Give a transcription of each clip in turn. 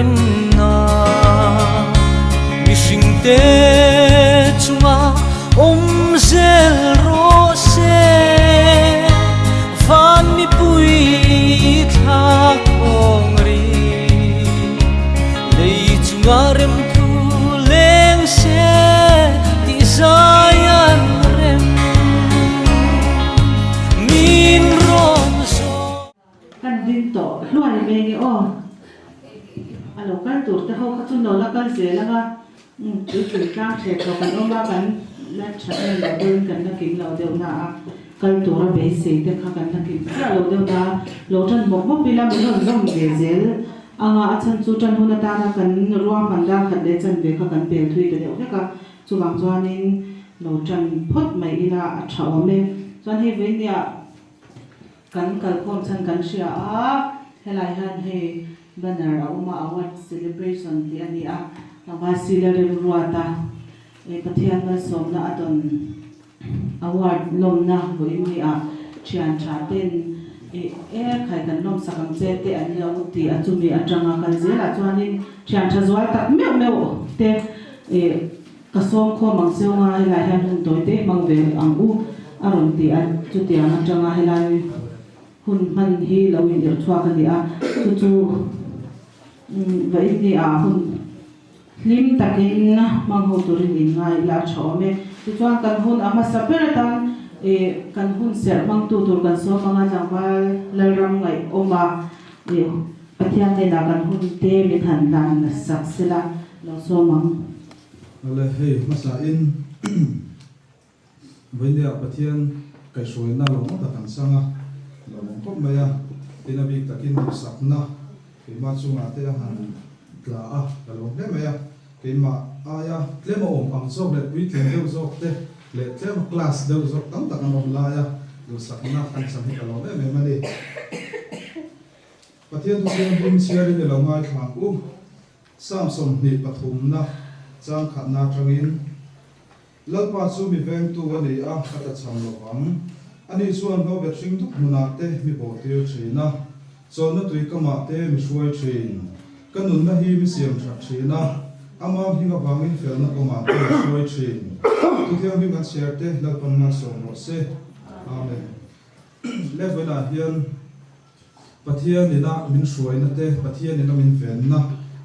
remna mihringte chunga awm zel rawh se. Van mipui thla khawng ri lei chunga remthu leng se tih zai an rem min rawn zawh. Kan ding tawh hluai mai nge aw. A lo kal tur te ho kha chu lo la kal zel ang a, tui tlang thleh tawh kan awm a, kan la tha em lo deuhin kan la kim lo deuh na a, kal tura beisei te kha kan la kim chiah lo deuh na a, lo tan bawk bawk ila min rawn zawm ve zel ang a, a chhan chu tan hun atana kan ruahman dar khat leh chanve kha kan pel thui ta deuh vek a, chuvang chuanin lo tan phawt mai ila a tha awm e. Chuan hei vawinia. Kan kalkhawm chhan kan hria a, helai hian hei banner a awm a, award celebration tih a ni a, tlangval sila remruat a, eh Pathian malsawmna a dawn award lawmna vawiin ni ah thian tha ten eh e khai kan lawmsak ang che te an lo ti a, chumi atanga kal zelah chuanin thian tha zual tak meuh meuh te eh Ka sawm khawm ang cheu nga helai hian hun tawi te hmang ve ang u a rawn ti a, chutiang atanga helai hun hman hi lo in irh chhuak a ni a, chu chu vawiin ni ah hun hlim takin hmang ho turin in ngai ila a tha awm e. Tichuan kan hun a hmasa ber atan ih kan hun serh hmangtu tur kan sawm anga tlangval Lalram ngaihawm a ih Pathian hnenah kan hun te min han hlan sak sela lo sawm ang. Awle hei hmasa in Vawinia Pathian kaihhruaina lo ngawt a kan chang a, lo awm khawp mai a, tin a bik takin duhsakna keimah chungah te a han tla a, ka lo hle mai a, keimah aia tlem a awm ang zawk leh puitling deuh zawk te leh tlem a class deuh zawk tam tak an awm laia duhsakna kan chang hi ka lawm em em a ni. Pathian thusiam hlim chhiarin i lo ngaithla ang u. Psalm 23 chang khatna atangin, Lalpa chu mi vengtu a ni a, ka tlachham lo vang. Ani chuan hlobet hring dup hmunah te mi bawhtir thin a, chawlhna tui kamah te mi hruai thin. Ka nunna hi mi siam that thin a, ama hming avangin felna kawngah te mi hruai thin. Thu thianghlim an chhiar te Lalpan malsawm rawh se. Amen. Level-ah hian Pathian ina min hruaina te, Pathian ina min venna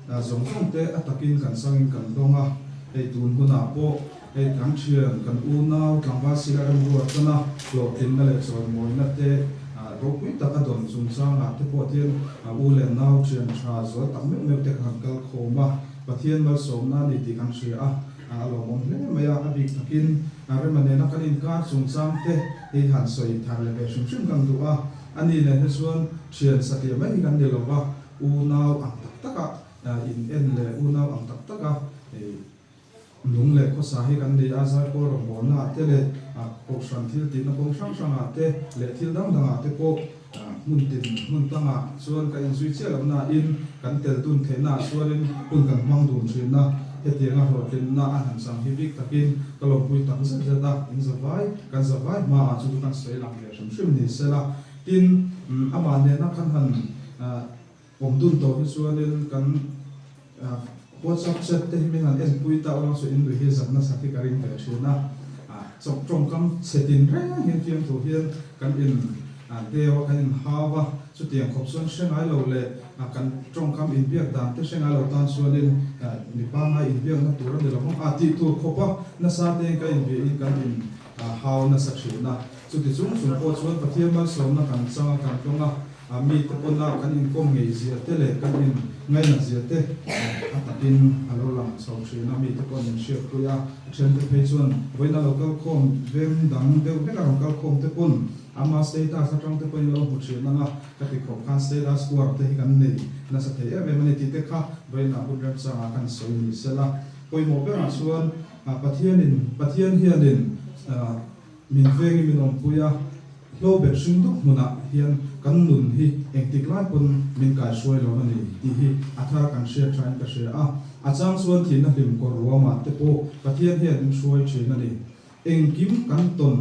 zawng zawng te a takin kan changin kan dawng a. Hei tun hunah pawh hei kan thian, kan unau tlangval sila remruat tana hlawhtlinna leh chawimawina te ropui taka dawn chungchangah te pawh hian u leh nau thian tha zual tak meuh meuh te kha kan kal khawm a, Pathian malsawmna a ni tih kan hria a. A lawmawm hle mai a, a bik takin Rema nena kan inkar chungchang te hi han sawi thar leh ve hrim hrim kan duh a, ani nen hi chuan thian satliah mai hi kan ni lo va, unau ang tak taka in en leh unau ang tak taka nung leh khawsa hi kan ni a, zaipawl rawngbawlna ah te leh kohhran thil tihna kawng hrang hrang ah te leh thil dang dang ah te pawh hmun tin hmun tangah chuan ka inzui chiah loh nain kan tel dun theihna ah chuanin hun kan hmang dun thin a, hetianga hlawhtlinna a han chang hi bik takin ka lawmpui tak zet zet a, in zavai kan zavai hmaah chu kan sawi lang ve hrim hrim ni sela, tin amah nena kan han awm dun tawh hi chuanin kan WhatsApp chat te hi min han enpui ta ulang chu in lui hi zak nasa khi ka ring ve thin a, tawngkam chhe tin reng hian fiamthu hian kan in deu a, kan in hau a, chutiang khawp chuan hre ngai lo leh kan tawngkam inbiak dan te hre ngai lo tan chuanin mi pangngai inbiakna tur a ni lo vang a tih tur khawp a nasa tein kan inbiahin kan in hau nasa thin a, chuti chung chung pawh chuan Pathian malsawmna kan chang a, kan tawng a. A mite pawna kan inkawm ngei zia te leh kan in ngainat zia te a takin a lo lang chho thin a, mite pawh an inhriatpui a, a thente phei chuan vawiin a lo kal khawm veng dang deuh hlek a rawn kal khawm te pawn ama status atang te pawhin lo hmu thin ang a, ka ti khawp khan status uar te hi kan nei nasa thei em em a ni tih te kha vawiinah hun remchangah kan sawi ni sela. Pawimawh berah chuan Pathianin Pathian hianin Min vengin min awmpui a, hlobet hring dup hmunah hian kan nun hi engtik lai pawn min kaihruai lo a ni tih hi a thar kan hriat thain ka hria a. A chang chuan thihna hlim kawr ruamah te pawh Pathian hian min hruai thin a ni. Engkim kan tawn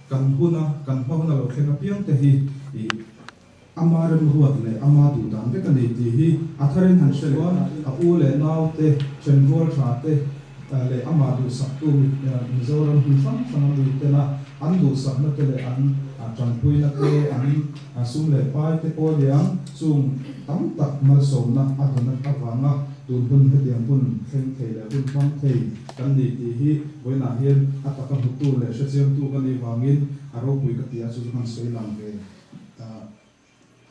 kan huna kan hma huna lo thleng apiang te hi i. Ama remruat leh ama duh dan vek a ni tih hi a tharin han hre leh a, a u leh naute, ṭhenrual ṭha te leh amah duhsaktu Mizoram hmun hrang hranga mi tena an duhsakna te leh an ṭanpuina te, an sum leh pai te pawh aniang chung tam tak malsawmna a dawn avanga tun hun hetiang hun thleng thei leh hun hmang thei kan ni tih hi vawiinah hian a taka hmutu leh hrechiangtu ka nih vangin a ropui ka ti a, chu chu kan sawi lang ve.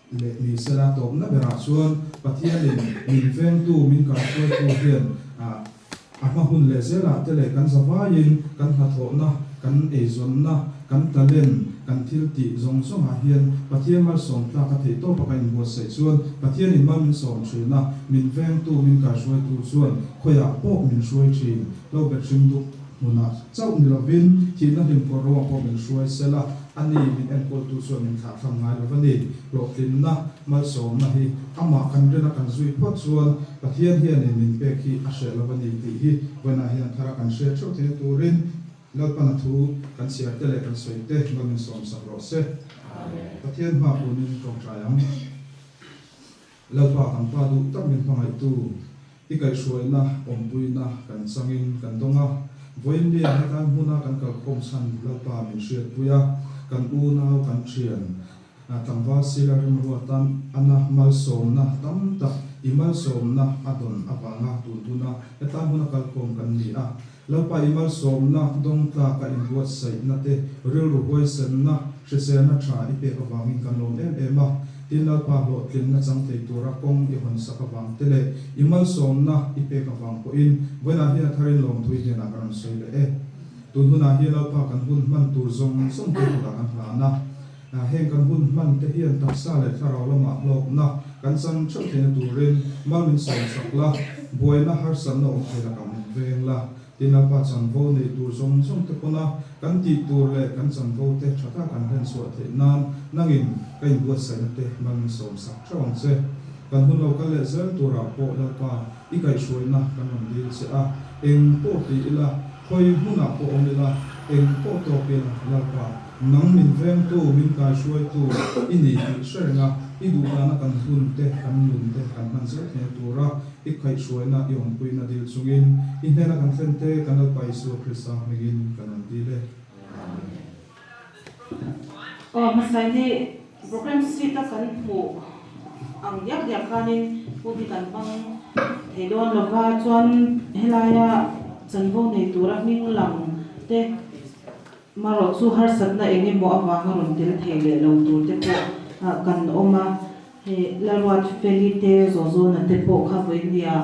Leh ni sela tawpna berah chuan Pathianin min vengtu, min kaihruaitu hian a hma hun leh zelah te leh kan zavaiin kan hnathawhna, kan eizawnna, kan talent, kan thil tih zawng zawngah hian Pathian malsawm tlak a theih tawpa kan inbuatsaih chuan Pathianin mal min sawm thin a, min vengtu, min kaihruaitu chuan khawiah pawh min hruai thin. Hlo bet hring duk hmunah chauh ni lovin thihna hlim kawr ruang pawh min hruai sela, A ni, min enkawltu chuan min thlahthlam ngai lo va ni. Hlawhtlinna, malsawmna hi amah kan rina kan zui phawt chuan Pathian hianin min pek hi a hreh lo va ni tih hi vawiinah hian thara kan hriat theuh theihna turin Lalpana thu kan chhiar te leh kan sawi te mal min sawmsak rawh se. Pathian hma kunin tawngtai ang. Lalpa kan Pa duh tak min hmangaihtu, i kaihhruaina, awmpuina kan changin kan dawng a. Vawiin nia hetlai hmuna kan kalkhawm chhan Lalpa min hriatpui a, kan unau kan thian tlangval sila remruatan ana malsawmna tam tak i malsawmna a dawn avanga tun huna hetlai hmuna kalkhawm kan ni a. Lalpa i malsawmna dawng tlaka inbuatsaihna te, rilru huaisenna, hriselna tha i pek avangin kan lawm em em a. Tin, Lalpa hlawhtlinna chang thei tura kawng i hawnsak avang te leh i malsawmna i pek avang pawhin vawiinah hian a tharin lawmthu i hnenah ka rawn sawi leh e. Tun hunah hian Lalpa kan hun hman tur zawng zawng te kutah kan hlan a. Heng kan hun hman te hian taksa leh thlarau lamah hlawkna kan chang theuh theihna turin mal min sawmsak la, buaina harsatna awm thei lakah min veng la. Tin, Lalpa chanvo neih tur zawng zawng te pawna kan tih tur leh kan chanvo te tha taka kan hlen chhuah theih nan nangin ka inbuatsaihna te mal min sawmsak theuh ang che. Kan hun lo kal leh zel turah pawh Lalpa i kaihhruaina kan rawn dil che a, eng pawh ti ila, khawi hmunah pawh awm ila, eng pawh tawk ila, Lalpa, nang min vengtu, min kaihruaitu i ni tih hre reng a, i duhdana kan hun te, kan nun te kan hman zel theihna tura i kaihhruaina, i awmpuina dil chungin i hnena kan thlen te kan Lalpa Isua Krista hmingin kan rawn dil e. Aw hmasaini program sheet a kan hmuh ang diak diak khanin hun hi kan hmang thei dawn lo va, chuan helaia chanvo nei tura hming lang te marawh chu harsatna eng emaw avanga rawn tel thei leh lo tur te pawh kan awm a, hei Lalruat Feli te Zawzawna te pawh kha vawinia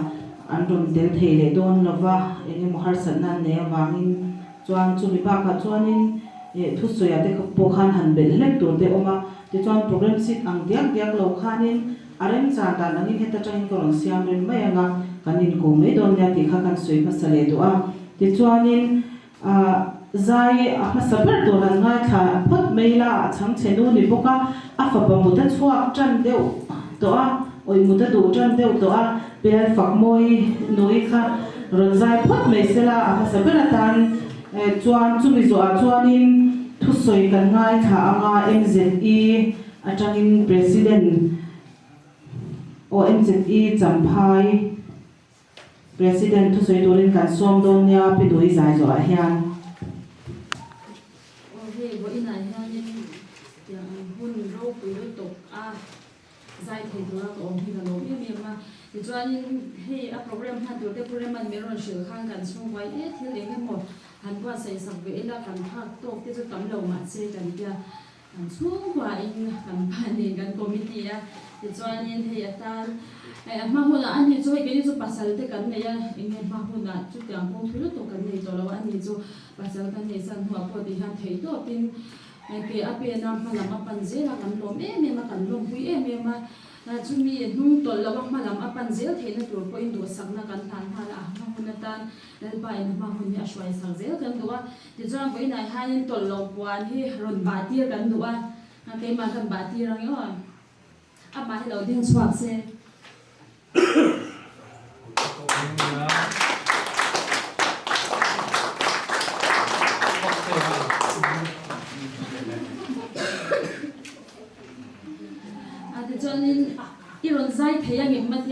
an rawn tel thei leh dawn lo va, eng emaw harsatna an neih avangin. Chuan chumi bakah chuanin eh thusawiah te pawh khan han belh hlek tur te awm a, tichuan program sheet ang diak diak lo khanin a remchan dan angin heta tangin ka rawn siam rem mai ang a, kan inkawm mai dawn nia tih kha kan sawi hmasa leh duh a. Tichuanin ah zai a hmasa ber tur han ngaithla phawt mai la, a chhangchhe nu ni bawk a, a fapa mut a chhuak tan deuh tawh a, awih mut a duh tan deuh tawh a, Pian Fakmawi nui kha rawn zai phawt mai sela a hmasa ber atan chuan chumi zawhah chuanin thusawi kan ngaithla anga MZE atangin President aw MZE Champhai President thusawi turin kan sawm dawn nia Pi Dui zai zawhah hian. Aw hei vawiinah hianin tiang hun ropui lutuk a. Zai thei tura ka awm hi ka lawm em em a, tichuanin hei a program hman tur te pu Reman min rawn hrilh khan kan chhungkuai e thil eng emaw han buatsaih sak ve ila kan phak tawk te chu tam lo mahse kan tia kan chhungkuain kan panin kan committee a, tichuanin hei atan hei a hma hunah a ni chu hei keini chu pasal te kan nei a eng nge hma hunah chutiang kawng thui lutuk kan nei tawh lo a ni chu pasal kan nei san hnuah pawh ti hian theih tawpin Ke a pen a, hmalam a pan zel a, kan lawm em em a, kan lawmpui em em a. Chumi hnung tawlh loh a hmalam a pan zel theihna tur pawhin duhsakna kan hlan nghal a, a hma hun atan Lalpa in a hma hun hi a hruaisak zel kan duh a. Tichuan vawiinah hianin tawlh loh puan hi rawn bah tir kan duh a, keimah kan bah tir ang emaw amah hi lo ding chhuak se.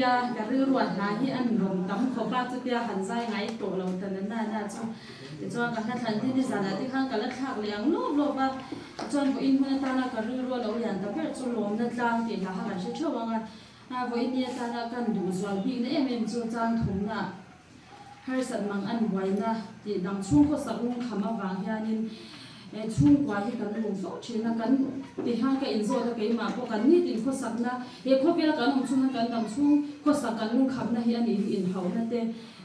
tia ka rilruah hla hi an rawn tam khawp a, chutia han zai ngai tawh lo ta na na na chu. Tichuan ka hla thlan te nizanah te khan ka la thlak leh ang lawp lawp a, tichuan vawiin hun atana ka rilru a lo lian ta ber chu lawmna tlang tih hla kha kan hre theuh ang a, vawiin ni atana kan duh zual bikna em em chu chang thumna Harsat mang an buaina tih dang chhungkaw sak lungkham avang hianin chhungkua hi kan lung fo thin a, kan ti hian ka inzawt a keimah pawh kan nitin khawsakna he khawvela kan awm chhung hian kan dam chhung khawsak kan lungkhamna hi a nih hi inhauhna te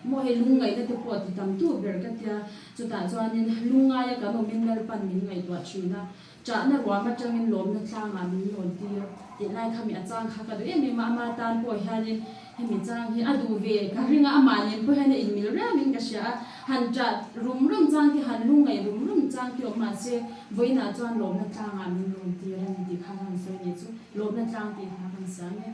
maw hei lungngaihna te pawh ti tam tu ber ka tia chutah chuanin lungngaia kan awmin Lalpan min ngaihtuah thin a. Ṭahna ruam aṭangin lawmna tlangah min lawn tir tih lai kha mi a chang kha ka duh em em a, ama tan pawh hianin hemi chang hi a duh ve ka ring a, amah nen pawh hian a inmil riauin ka hria a, han ṭah rum rum chang te, han lungngaih rum rum chang te awm mahse vawiinah chuan lawmna tlangah min lawn tir a ni tih kha han sawi nih chu lawmna tlang tih hla kan siam e.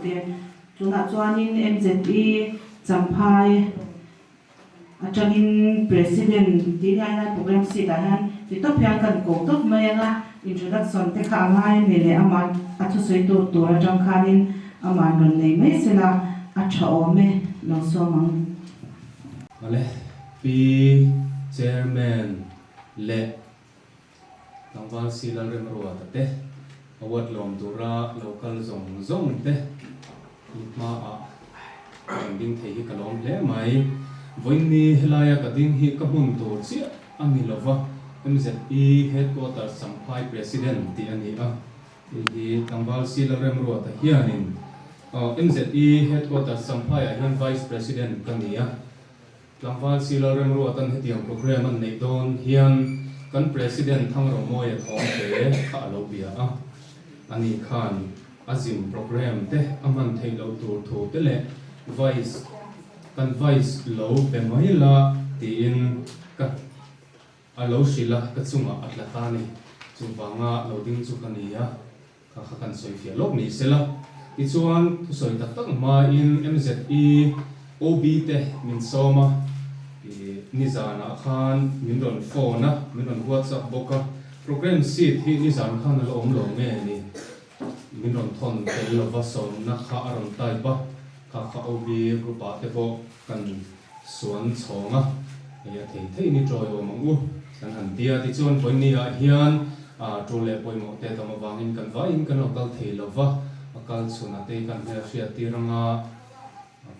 te. Tunah chuanin MZE Champhai atangin President tih lai lai program seat ah hian ti tawp hian kan ko tawp mai ang a, introduction te kha a ngai a ni leh amah a thusawi tur tur atang khanin amah rawn nei mai sela a tha awm e lo sawm ang. Awle Pi Chairman leh Tlangval Si Lalremruata te award lawm tura lo kal zawng zawng te i hmaah ka rawn ding thei hi ka lawm hle mai. Vawiinni helaia ka ding hi ka hmun tur chiah a ni lova, MZE Headquarters Champhai President tih a ni a, hei hi Tlangval Si Lalremruata hianin MZE Headquarters Champhaiah hian Vice President ka ni a. Tlangval Silo Remruatan hetiang programme an neih dawn hian kan President Thangromawia thawmte kha a lo bia a. Ani khan a zin programme te a hman theih loh tur thu te leh Vice kan Vice lo be mai la tiin ka a lo hrilh a, ka chungah a tla ta a ni. Chuvanga lo ding chu ka ni a. Kha kha kan sawi fiah lawk ni sela. Tichuan, thusawi tak tak hmain MZE OB te min sawm a, ih nizanah khan min rawn phone a, min rawn WhatsApp bawk a, programme seat hi nizan khan a la awm lo nge ni, min rawn thawn tel lova sawmna kha a rawn type a, kha kha OB group ah te pawh kan suan chhawng a, hei a thei thei ni tawi awm ang u kan han ti a, tichuan vawiin ah hian tu leh pawimawh te tam avangin kan vaiin kan lo kal thei lo va, a kal chhunah te kan hmel hriat tir anga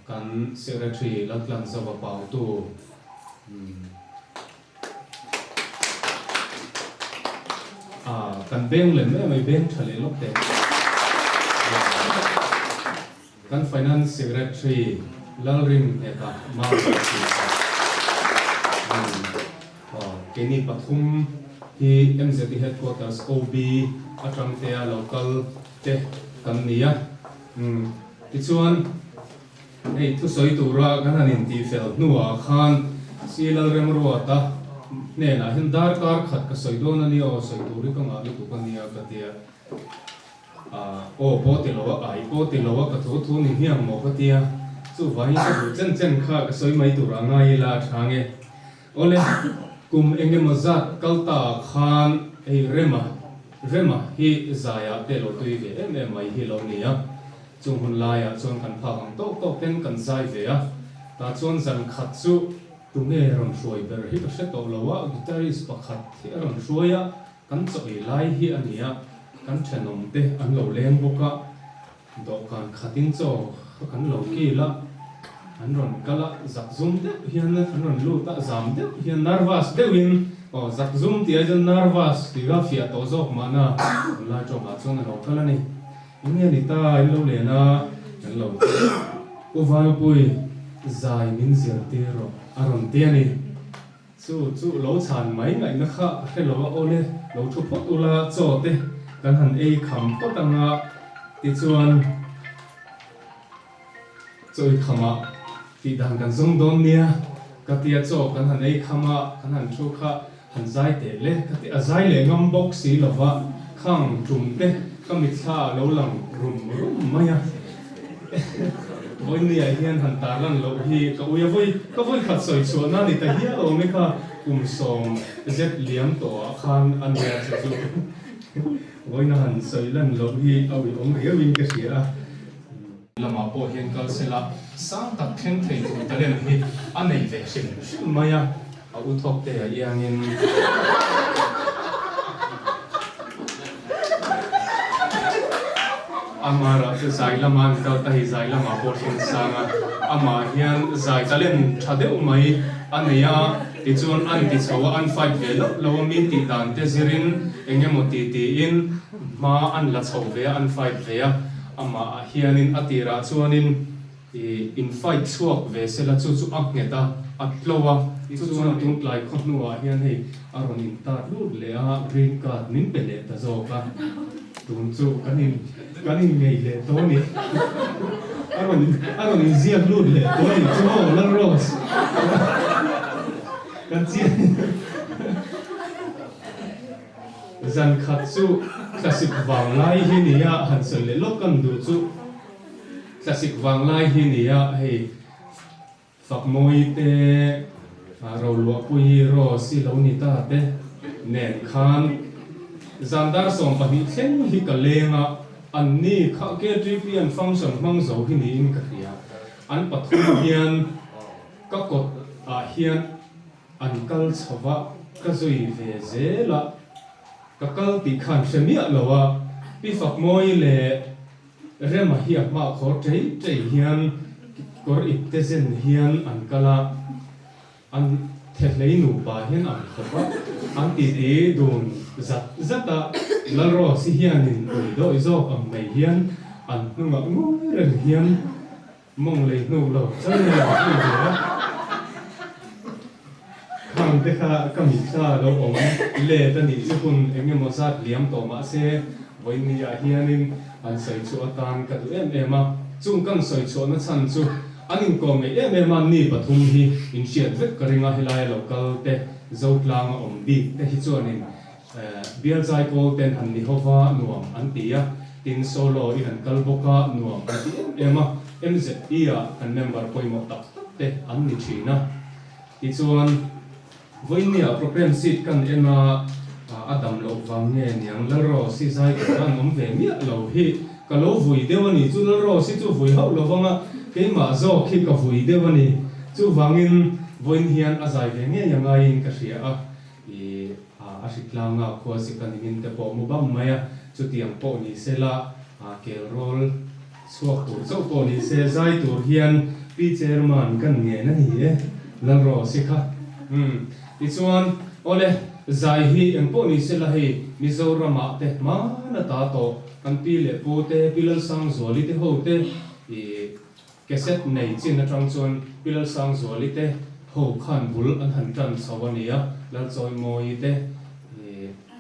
kan Secretary Laltlanzova Pautu kan beng lem em mai beng tha leh lawk teh. Kan Finance Secretary Lalrin Ngheta Mara tih a keini pathum hi MZP Headquarters OB atang te a lo kal te kan ni a. Tichuan hei thusawi tura kan han intihfel hnuah khan Si Lalremruata hnenah hian darkar khat ka sawi dawn a nia aw, sawi tur hi ka ngah lutuk a nia ka ti a. Aw pawh ti lo a, ai pawh ti lo a, ka thu thu ni hmiang maw ka tia, chuvangin ka duh chen chen kha ka sawi mai tur a ngai ila a tha nge. Awle, kum eng emaw zat kal ta ah khan hei Rema, Rema hi zaiah te lo tui ve em em mai hi lo ni a, chung hun laiah chuan kan phak ang tawk tawk ten kan zai ve a, tah chuan zan khat chu tunge rawn hruai ber hi ka hre tawh lo a, guitarist pakhat hi a rawn hruai a, Kan chaw ei lai hi a ni a, kan thenawm te an lo leng bawk a, dawhkan khatin chaw kha kan lo kil a, an rawn kal a, zakzum deuh hian an rawn lut a, zam deuh hian nervous deuhin aw zakzum tih ai chuan nervous tih kha fiah tawh zawk mahna tunlai tawngah chuan a lo kal a ni. Eng nge ni ta in lo len a, kan lo ti a, U Valpui zai min zirtir rawh a rawn ti a ni. Chu chu lo chhan mai ngaihna kha ka hre lo a, awle lo thu phawt ula chaw te kan han ei kham phawt anga tichuan chaw ei khamah tih dan kan zawng dawn nia ka tia chaw kan han ei kham a kan han thu kha han zai teh le ka ti a zai leh ngam bawk si lova khang tum te ka mitthla ah lo lang rum rum mai a. Vawinia hian han tarlan loh hi ka ui a, vawi ka vawi khat sawi chhuahna ni ta hial awm e kha kum 10 zet liam tawhah khan a nia chu chu vawiina han sawi lan loh hi a ui awm riauin ka hria a. Lamah pawh hian kal sela sang tak thleng thei tur talent hi a nei ve hrim hrim mai a, a u thawk te a iangin. Amara chu zai lama an kal ta hi zai lamah pawh thleng sang a, amah hian zai talent tha deuh mai a nei a, tichuan an ti chho a, an fight ve loh loh a, mi tih dan te zirin eng emaw ti tiin hma an la chho ve a, an fight ve a, amah hianin a tirah chuanin. I in fight chhuak ve sela chu chu a nghet a, a tlo a, chu chuan tun tlai khaw hnuah hian hei a rawn in tat lut leh a, green card min pe leh ta zawk a, tun chu kan in kan in ngei leh tawh a ni, a rawn a rawn in ziak lut leh tawh a ni chu aw Lalrose kan chiang. Zan khat chu thlasik vang lai hi nia han sawi leh lawk kan duh chu. Tlasik vanglai hi nia hei Fakmawi te Roluahpui Rose i lo ni ta te nen khan zan dar 12 thleng hi ka leng a, an ni kha KTP an function hmang zo hi niin ka hria. An pathum hian ka kawt ah hian an kal chho va, ka zui ve zel a, ka kal tih khan hre miah lo a, Pi Fakmawi leh Rema hi a hmah khawr ṭei ṭei hian kawr ip te zen hian an kal a, an thehlei nupa hian an khawp a, an titi dun zat zat a, Lalrose hianin ui dawih zawk ang mai hian an hnungah ngawi reng hian Mawng lei hnu lo chang nge a hnu ve a, khang te kha ka mitthla a lo awm let a nih chu hun eng emaw zat liam tawh mah se vawiin ah hianin an sawi chhuah atan ka duh em em a, chung kan sawi chhuahna chhan chu an inkawm ngeih em em a, ni pathum hi inhriat vek ka ring a, helai a lo kal te Zotlanga awm bik te hi chuanin Bial zai pawl ten han ni hova nuam an ti a, tin solo in an kal bawk a nuam an ti em em a, MZE ah kan member pawimawh tak tak te an ni thin a. Tichuan, vawiinniah programme sheet kan en a, a dam loh vang nge niang Lalrose zai tur an awm ve miah lo hi ka lo vui deuh a ni. Chu Lalrose chu vui hauh lo vang a, keimah zawk hi ka vui deuh a ni. Chuvangin vawiin hian a zai ve ngei a ngaiin ka hria a. I a hritlanga khua zika nimin te pawh mu bam mai a, chutiang pawh ni se la, kel rawl chhuak tur chauh pawh ni se, zai tur hian Pi Chairman kan ngen a ni e, Lalrose kha. Umm, tichuan, awle, zai hi eng pawh ni se la hei Mizoramah te hman a ta tawh, kan pi leh pu te, Pi Lalsangzuali te ho te, i Cassette nei chin atang chuan Pi Lalsangzuali te ho khan bul an han tan chho a nia, Lalchawimawi te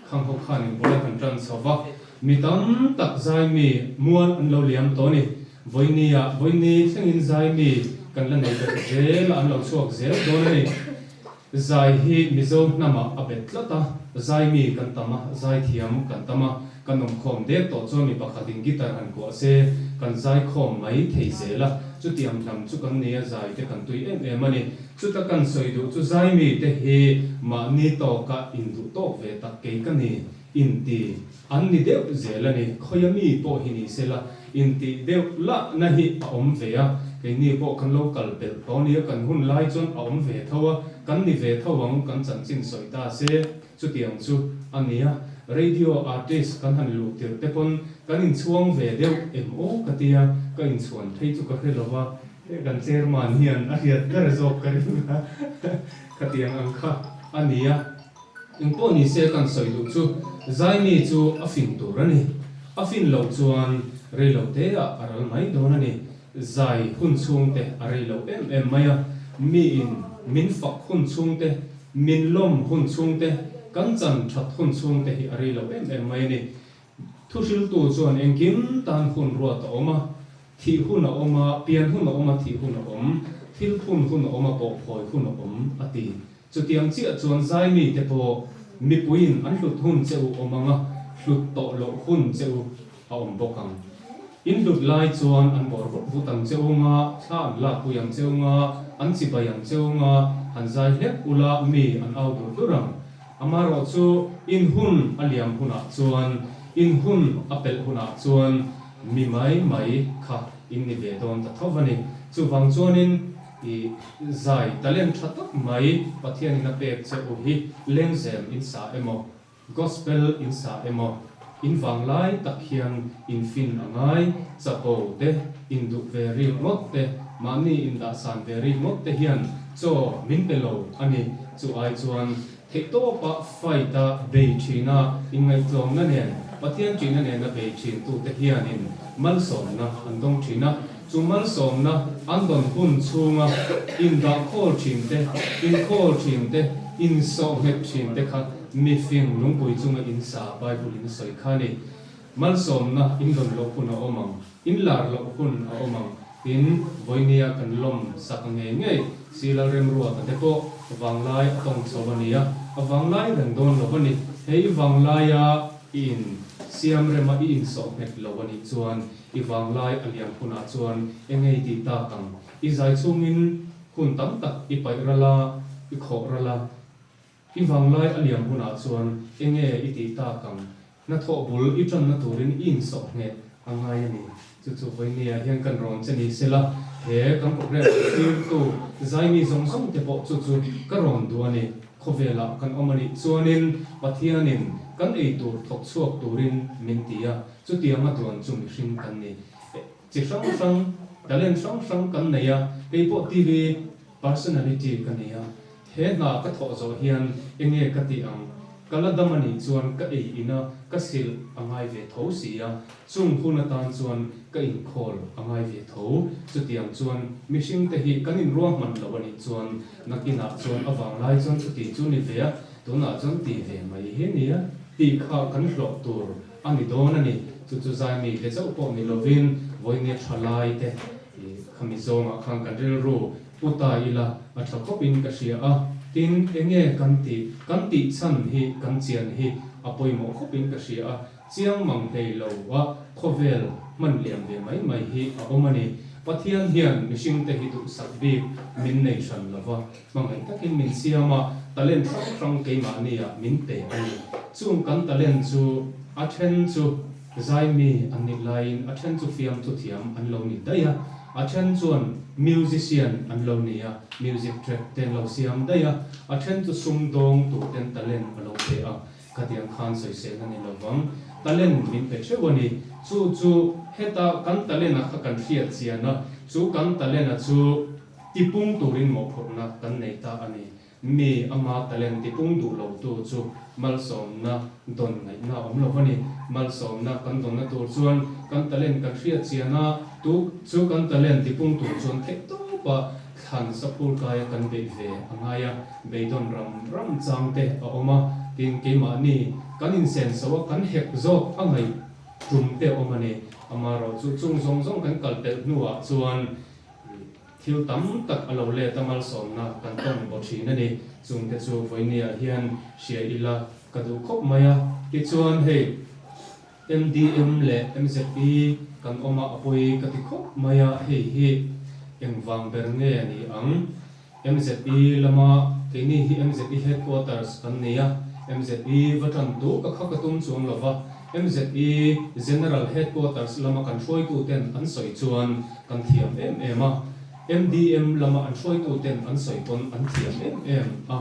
khang ho khanin bul an han tan chho va, mi tam tak zaimi mual an lo liam tawh a ni. Vawinia vawiini thlengin zaimi kan la nei belh zel a, an lo chhuak zel dawn a ni. Zai hi Mizo hnamah a bet tlat a, zaimi kan tam a, zaithiam kan tam a, kan awmkhawm dek tawh chuan mi pakhatin guitar han kuah se, kan zaikhawm mai thei zel a, chutiang hnam chu kan nia zai te kan tui em em a ni. Chuta kan sawi duh chu zaimi te hi mahni tawka induh tawk ve tak kei ka ni, inti an ni deuh zel a ni. Khawia mi pawh hi ni sela intih deuh lahna hi a awm ve a, keini pawh kan lo kal pelh tawh nia, kan hun lai chuan a awm ve tho a, kan ni ve tho ang, kan chanchin sawi ta se chutiang chu a nia. Radio artist kan han luh tirh te pawn kan inchhuang ve deuh em aw ka tia, ka inchhuan phei chu ka hre lo va, he kan chairman hian a hriat ber zawk ka ring a, khatiang ang kha a nia. Engpawh ni se kan sawi duh chu Zaimi chu a fin tur a ni. A fin loh chuan rei lo te ah a ral mai dawn a ni. Zai hun chhung te a rei lo em em mai a, miin min fak hun chhung te, min lawm hun chhung te, kan chan that hun chhung te hi a rei lo em em mai a ni. Thuhriltu chuan engkim tan hun ruat a awm a, Thih hun a awm a, pian hun a awm a, thih hun a awm, thil phun hun a awm a, pawhphawi hun a awm, a ti. Chutiang chiah chuan zaimi te pawh mipuiin an hlut hun che u awm ang a, hlut tawh loh hun che u a awm bawk ang. In hlut lai chuan an bawr vut vut ang che u nga, thla an lakpui ang che u nga, an chibai ang che u nga, han zai hlek ula mi an au dur dur ang. Amaherawh chu in hun a liam hunah chuan, in hun a pelh hunah chuan mi mai mai kha in ni ve dawn ta tho a ni. Chuvang chuanin I zai talent tha tak mai Pathianin a pek che u hi lengzem in sa emaw, gospel in sa emaw, in vanglai tak hian in fin a ngai, chapo te, in duh ve rik ngawt te, mahni in dahsan ve rik ngawt te hian chaw min pe lo a ni. Chu ai chuan Theihtawpa fight a bei thin a, inngaihtlawmna nen, Pathian ṭihna nena bei ṭhintute hianin malsawmna an dawng ṭhin a. Chu malsawmna an dawn hun chhunga indah khawl ṭhinte, inkhawl ṭhinte, insawhnghet ṭhinte kha mifing lungpui chunga insa Bible-in a sawi kha a ni. Malsawmna in dawn loh hun a awm ang, in lar loh hun a awm ang, tin vawinia kan lawm sak ngei ngei si Lalremruata te pawh vanglai a tawng chho a nia, a vanglai reng dawn lo a ni. Hei vanglaia i in Siam rema i insawh nghet lo a nih chuan i vanglai a liam hunah chuan eng ei tih tak ang. I zai chhungin hun tam tak i paih ral a, i khawh ral a. I vanglai a liam hunah chuan enge i tih tak ang? Hnathawh bul i tanna turin i insawh ngheh a ngai a ni. Chu chu vawinia hian kan rawn che ni sela, he kan programme tirtu zaimi zawng zawng te pawh chu chu ka rawn duh a ni. Khawvelah kan awm a nih chuanin Pathianin kan ei tur thawk chhuak turin min ti a, chutianga duan chu mihring kan ni. Chi hrang hrang, talent hrang hrang kan nei a, kei pawh TV personality ka nei a, He hna ka thawh zawh hian enge ka tih ang? Ka la dam a nih chuan ka ei ina ka silh a ngai ve tho si a, chung hun atan chuan ka inkhawl a ngai ve tho. Chutiang chuan mihring te hi kan inruahman lo a nih chuan nakinah chuan a vanglai chuan chuti chu ni ve a, tunah chuan ti ve mai hi nia tih kha kan hlawh tur a ni dawn a ni. Chu chu zaimi te chauh pawh ni lovin vawinia tha lai te khami zawngah khan kan rilru Pu ta ila a tha khawp in ka hria a, tin enge kan tih, kan tih chhan hi kan chian hi a pawimawh khawp in ka hria a, chiang mang hlei lo a khawvel hman liam ve mai mai hi a awm a ni. Pathian hian mihring te hi duhsak bik min nei hran lo va, hmangaih takin min siam a, talent hrang hrang keimahni ah min pe a ni. Chung kan talent chu a then chu zaimi an nih laiin a then chu fiamthu thiam an lo ni daih a, A then chuan musician an lo ni a, music track te an lo siam daih a, a then chu sumdawng tur ten talent a lo pe a, khatiang khan sawisel a ni lo vang. Talent min pe theuh a ni. Chu chu heta kan talent a kha kan hriat chian a, chu kan talent a chu tipung turin mawhphurhna kan nei ta a ni. Mi ama talent tipung duh lo tu chu malsawmna dawn ngaihna a awm lo a ni. Malsawmna kan dawnna tur chuan kan talent kan hriat chian a, tu chu kan talent tipung tur chuan theih tawpa thlan saphur kaia kan beih ve a ngai a, beidawn ram ram chang te a awm a, tin keimahni kan insenso a kan hek zawk a ngaih tum te a awm a ni. Amaherawhchu chung zawng zawng kan kal pelh hnuah chuan Thil tam tak a lo let a malsawmna kan tawng baw thin a ni. Chungte chu vawinia hian hria ila ka duh khawp mai a. Tichuan hei MDM leh MZE kan awm a a pawi ka ti khawp mai a, hei hi engvang ber nge a ni ang? MZE lama keini hi MZE headquarters kan nei a, MZE va tan tu ka kha ka tum chuang lo va, MZE General Headquarters lama kan hruaituten an sawi chuan kan thiam em em a, MDM lama an hruaituten an sawi pawn an thiam em em a,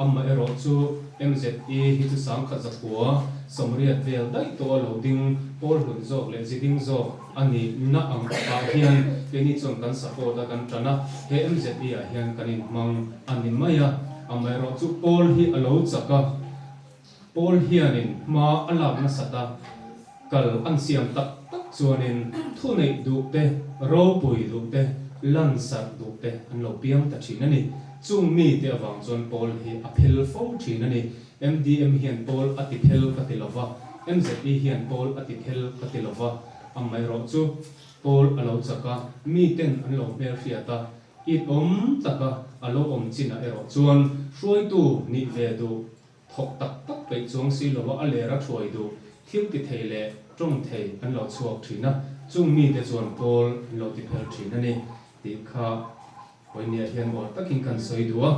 amaherawh chu MZE hi chu sangkhat zakua sawmriat vel daih tawh a lo ding pawl hlun zawk leh ziding zawk a nih na ang ah hian keini chuan kan support a kan tan a, he MZE ah hian kan inhmang a ni mai a, amaherawh chu pawl hi a lo chak a. Paul hianin hma a lak nasat a, kal an siam tak tak chuanin thuneih duh te, ropui duh te, lansarh duh te an lo piang ta thin a ni. Chung mite avang chuan Paul hi a phel fo thin a ni. MDM hian Paul a ti phel ka ti lova, MZE hian Paul a ti phel ka ti lova, amaherawh chu Paul a lo chak a, miten an lo hmelhriat a, it awm taka a lo awm chinah erawh chuan hruaitu nih ve duh Thawk tak tak peih chuang si lova a ler a thuai duh, thil ti thei leh tawng thei an lo chhuak thin a, chung mite chuan pawl an lo ti phel thin a ni tih kha Pawimia hian uar takin kan sawi duh a.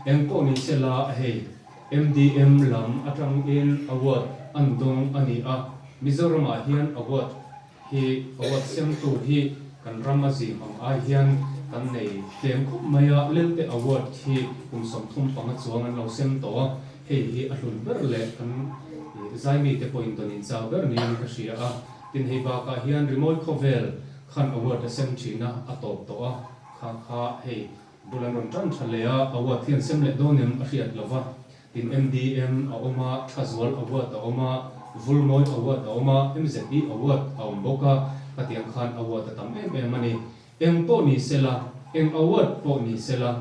Eng pawh ni se la hei MDM lam atangin award an dawng a ni a, Mizoramah hian award Hi award semtu hi kan ram a zim ang ai hian kan nei tlem khawp mai a, Lelte Award hi kum 35 chuang an lo sem tawh a, hei hi a hlun ber leh kan zaimi te pawhin dawn inchau ber niin ka hria a, tin hei bakah hian Rimawi Khawvel khan award a sem thin a, a tawp tawh a, kha kha hei bul an rawn tan tha leh a, award hi an sem leh dawn em a hriat lo va. Tin MDM a awm a, Thazual Award a awm a, Vulmawi Award a awm a, MZE Award a awm bawk a, khatiang khan award a tam em em a ni. Eng pawh ni sela, eng award pawh ni sela,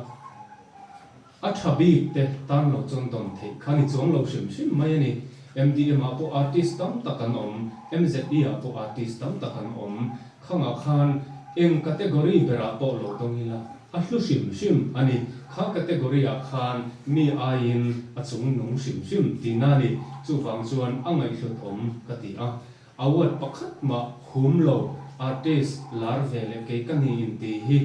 a tha bik te tan lo chuan dawn theih kha ni chuang lo hrim hrim mai a ni. MDM ah pawh artist tam tak an awm, MZE ah pawh artist tam tak an awm. Khangah khan eng category berah pawh lo dawng ila a hlu hrim hrim a ni. Kha category ah khan mi aiin a chung nung hrim hrim tihna a ni. Chuvang chuan a ngaihhlut awm ka ti a. Award pakhat mah hum lo artist lar ve leh kei ka ni in tih hi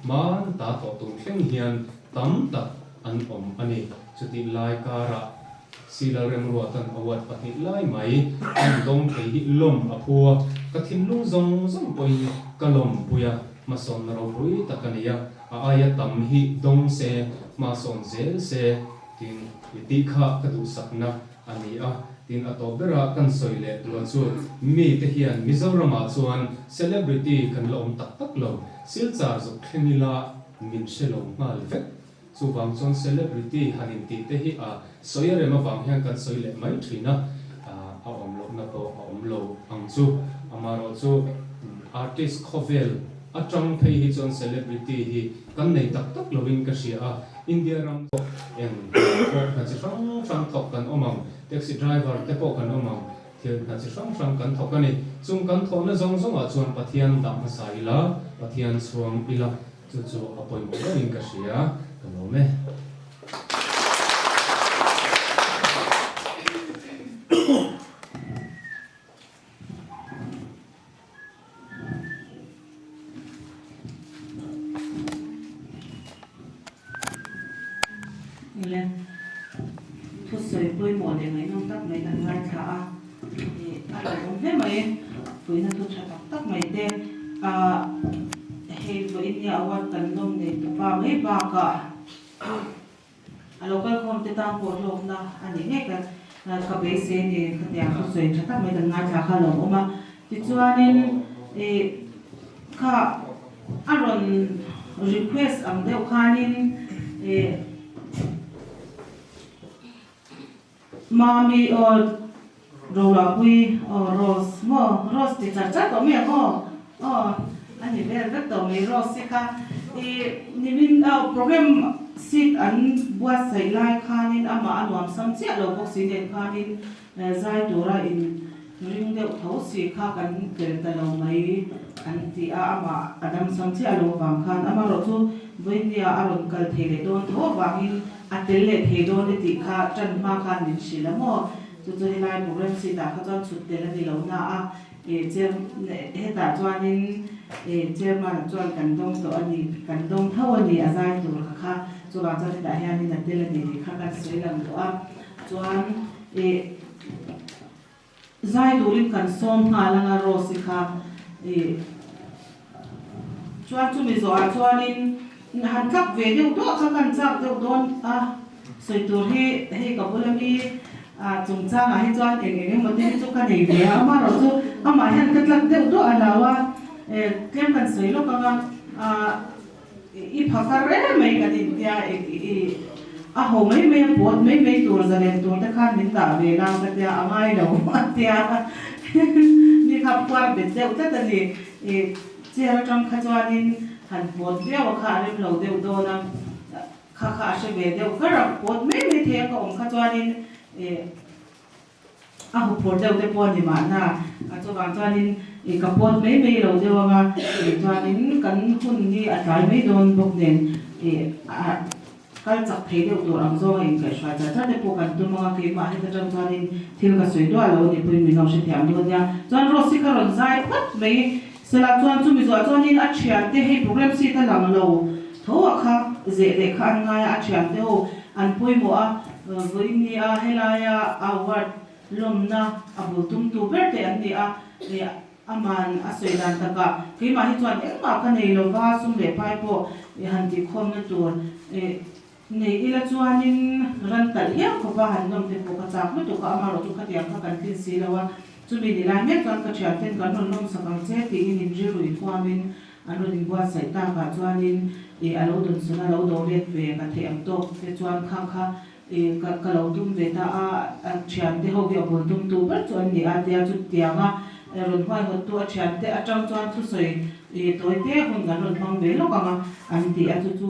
hman ta tawh tun thleng hian tam tak an awm a ni. Chutih lai karah Sila Remruatan award pahnih lai mai an dawng thei hi lawm a phu a, ka thinlung zawng zawng pawhin ka lawmpui a, hmasawnna ropui tak a ni a, a aia tam hi dawng se, hmasawn zel se tin i tih kha ka duhsakna a ni a, tin a tawp bera kan sawi leh duh chu mite hian Mizoramah chuan celebrity kan la awm tak tak lo, Silchar zuk thleng ila min hre lo nghal vek. Chuvang chuan celebrity han intih te hi a sawi a rem avang hian kan sawi leh mai thin a, a awm lohna pawh a awm lo ang chu. Amaherawhchu artist khawvel atang phei hi chuan celebrity hi kan nei tak tak lovin ka hria a, India ram pawh eng hna pawh hna chi hrang hrang thawk kan awm ang, taxi driver te pawh kan awm ang, thil hna chi hrang hrang kan thawk a ni. Chung kan thawhna zawng zawngah chuan Pathian dah hmasa ila, Pathian chhuang ila. Chu chu a pawimawh berin ka hria, ka lawm e. Awle, thusawi pawimawh leh ngaihnawm tak mai kan ngaithla a, ih a lawmawm hle mai, puihna thu tha tak tak mai te ah hei vawiin nia award kan lawm nei ta pa mai bakah a lo kalkhawm te tan pawh hlawkna a nih ngei ka ka beisei a ni khatiang thusawi tha tak mai kan ngaithla kha a lawmawm a, tichuanin ih kha a rawn request ang deuh khanin ih Mami aw Rolapui aw Rose maw Rose ti char char tawh mai ang aw aw a ni vel vek tawh mai Rose hi kha ih nimin aw program seat an buatsaih lai khanin amah a nuam sam chiah lo bawk si nen khanin zai tura in ring deuh tho si kha kan tel ta lo mai an ti a amah a dam sam chiah lo vang khan amaherawhchu vawinia a rawn kal thei leh dawn tho avangin A tel leh thei dawn e tih kha ṭan hma khan min hrilh a maw? Chu chu helai program sheet ah kha chuan chhut tel a ni lo na a, eh chair hetah chuanin eh chairman chuan kan dawng tawh a ni, kan dawng tho a ni a zai tur kha kha, chuvang chuan hetah hianin a tel a ni tih kha kan sawi lang tawh a, chuan eh Zai turin kan sawm nghal anga Rose-i kha ih chuan chumi zawhah chuanin han tlak ve deuh duah kha kan chak deuh dawn a, sawi tur hi hei ka bula mi ah chungchangah hi chuan eng eng emaw te hi chu ka nei ve a, amaherawh chu amah hian ka tlak deuh duah a lo a, tlem kan sawi lawk anga ah. I phakar reng mai kan intia i a ho mai mai a pawt mai mai tur zalen tur te khan min dah ve la ka tia a ngai lo a tia ni kha phuar bet deuh tlat a ni. I chair atang kha chuanin han pawt viau a kha a rem lo deuh dawn a kha kha a hre ve deuh kar a pawt mai mai thei a ka awm kha chuanin i A huphurh deuh te pawh a ni mahna, a chuvang chuanin i ka pawt mai mai lo deuh anga tih chuanin kan hun hi a tlai mai dawn bawk nen i a kal chak thei deuh tur ang zawnga inkaihhruai char char te pawh kan tum anga keimah heta tang chuanin thil ka sawi duah lo a ni pawhin min lo hrethiam dawn nia. Chuan Rose hi ka rawn zai phawt mai sela chuan chumi zawh chuanin a thiante hei program seat a lang lo tho a kha zeh leh kha an ngai a, a thiante ho an pawimawh a, Vawiin nia helaia award lawmna a bul tumtu ber te an ni a, ih aman a sawi dan takah keimah hi chuan engmah ka nei lova sum leh pai pawh ih han tihkhawmna tur ih nei ila chuanin ran talh hiau khawpa han lawm te pawh ka chak lutuk a, amaherawh chu khatiang kha kan tlin si lo a, chumi ni lai mek chuan ka thian ten kan rawn lawm sak ang che tiin inrilru inhuamin An rawn inbuatsaih takah chuanin ih a lo dawnsawn a lo do let ve ka theih ang tawk te chuan khang kha ih ka ka lo tum ve ta a, a thiante ho hi a bul tumtu ber chu an ni a tia chutianga rawn huaihawttu a thiante atang chuan thusawi ih tawi te hun kan rawn hmang ve lawk ang a an ti a chu chu.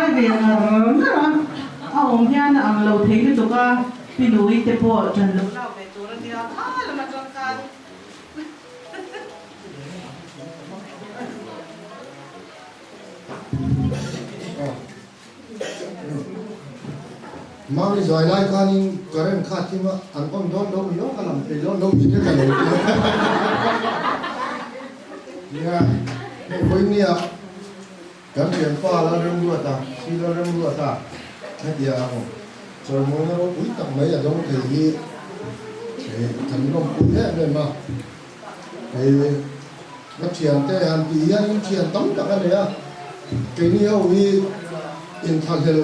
zai ve ngar ngar a, a awm hian a ang lo thei lutuk a, Pi Nui te pawh ṭan lo lak ve tur a nia, kha lam aṭang khan. Mami zai lai khanin current kha thim a, an on dawn lo ni lo ka lam thei dawn lo tih te ka lo ti a. Nia, hei vawinia kan thianpa Lalremruata, Sri Lalremruata hetia ang chawimawina ropui tak mai a dawng thei hi kan lawmpui em em a. Hei ka thiante han tih hianin thian tam tak a nei a, keini ho hi inthlahlel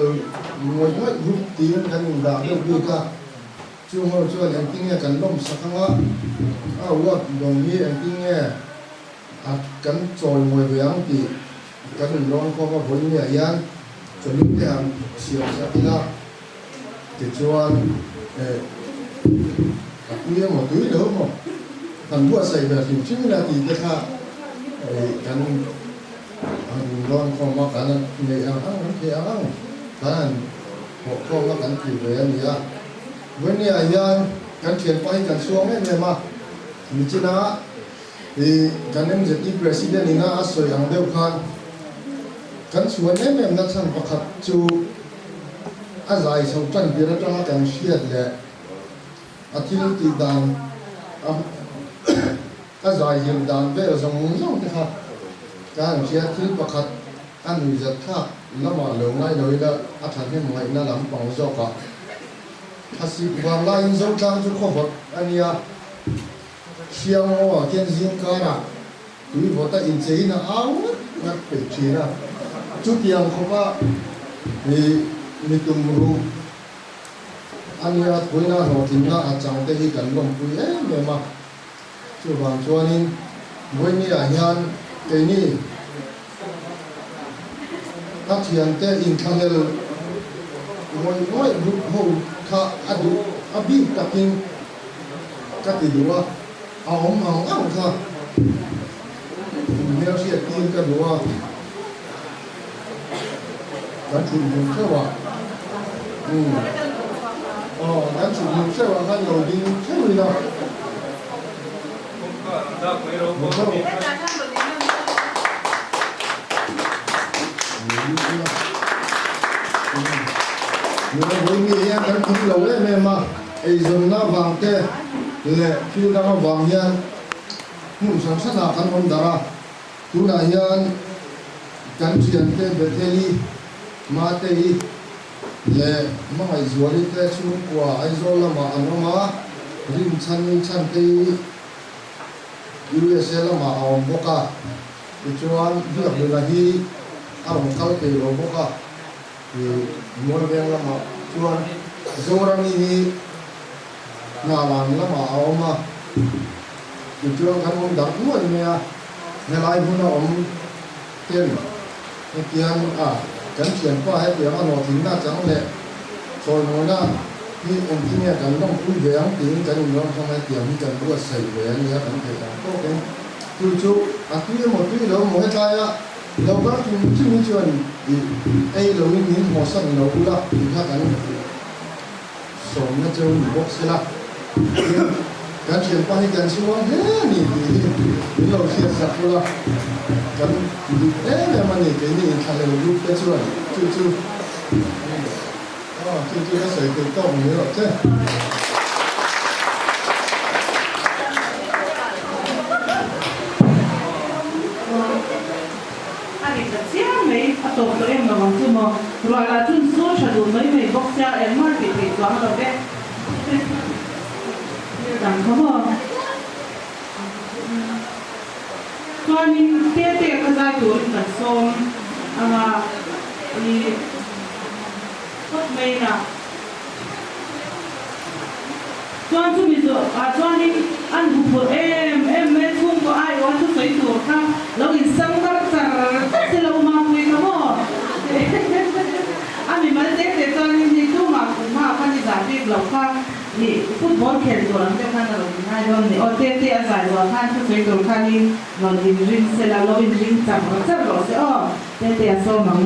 ngawih ngawih group tiin kan indah deuh bik a, chung ho chuan engtinge kan lawmsak anga a award dawn hi engtinge a kan chawi ngawi ve ang tih kan inrawn khawm a, vawiin hian chawlhni te han siam sak ila. Tichuan, eh, a tui emaw tui lo emaw kan buatsaih ve hrim hrim ila tih te kha eh kan han inrawn khawm a, kan neih ang ang, kan theih ang ang kan han thawh khawm a, kan ti ve a ni a. Vawinia hian kan thianpa hi kan chhuang em em a, nichina ih kan MZE President ina a sawi ang deuh khan kan chhuan em em na chhan pakhat chu, A zai chho tan tir atanga kan hriat leh a thil tih dan a zai zir dan vel zawng zawng te kha ka han hria. Thil pakhat a nuihzat thlak lamah lo ngai lo ila a thahnem ngaihna lampang zawkah thlasik vang laiin Zotlang chu khawvawt a nia. Hriangaw ah khian zing karah tui vawta incheiin a au ngat ngat peih thin a, chutiang khawpa mi tum ruh a nia thuina hlawhtlinna a chang te hi kan lawmpui em em a, chuvang chuanin Vawiini ah hian keini a thiante inthlahlel ngawih ngawih group ho kha a duh a bik takin Ka ti duh a, a awm ang ang kha inhmel hriat tir ka duh a, kan thut hmun theuh ah umm aw kan thut hmun theuh ah khan lo ding theuh ila. Vawiin hian kan thim lo em em a. Eizawnna vang te leh thil dang avang hian hmun hran hranah kan awm darh a, tunah hian kan thiante Betheli, Matei leh Hmangaihzuali te chhungkua Aizawl lamah an awm a, Rinchhani Chhantei USA lamah a awm bawk a, tichuan Biakhluna hi a rawn kal thei lo bawk a. Mualveng lamah chuan Zorami hi Hnalan lamah a awm a, tichuan kan awm darh nuai mai a, helai hmuna awm ten hetiang a kan thianpa hetiang a hlawhtlinna chang leh chawimawina hi engtinge kan lawmpui ve ang tiin kan inrawn hlawm a, hetiang hi kan buatsaih ve a nia kan theih ang tawkin chu chu a tui emaw tui lo emaw hetlaia Lo kal chung chung hi chuan i ei loin min hawsan lo ula tih kha kan sawmna cheu ni bawk sela, tin kan thianpa hi kan chhuang hle a ni tih hi min lo hriat sak ula, kan duh em em a ni keini inthlahlel group te chuan chu chu aw chu chu ka sawi theih tawk mai rawh che. A ri ta chiang mai, a tawp tawh em lo ang chu maw? Ruah lah chun sur tha duh mai mai bawk sia, engmah tih theih chuang lo ve. Thil dang kha maw? Chuanin Tete kha zai turin kan sawm anga i phawt mai na. Chuan chumi zawh ah chuanin an bu phurh em em mai a, chhungkaw aiawh a thusawi tur kha lo insang mar char char se lo mapui kha maw? A mimal te te chuanin hei tumah kum ah khan i zah bik loh kha i football khel tur ang deuh khan a rawn inngai dawn a ni. Aw te te a zai zawh khan thusawi tur khanin rawn inring se la, lo inring char char rawh se aw, te te a sawm ang.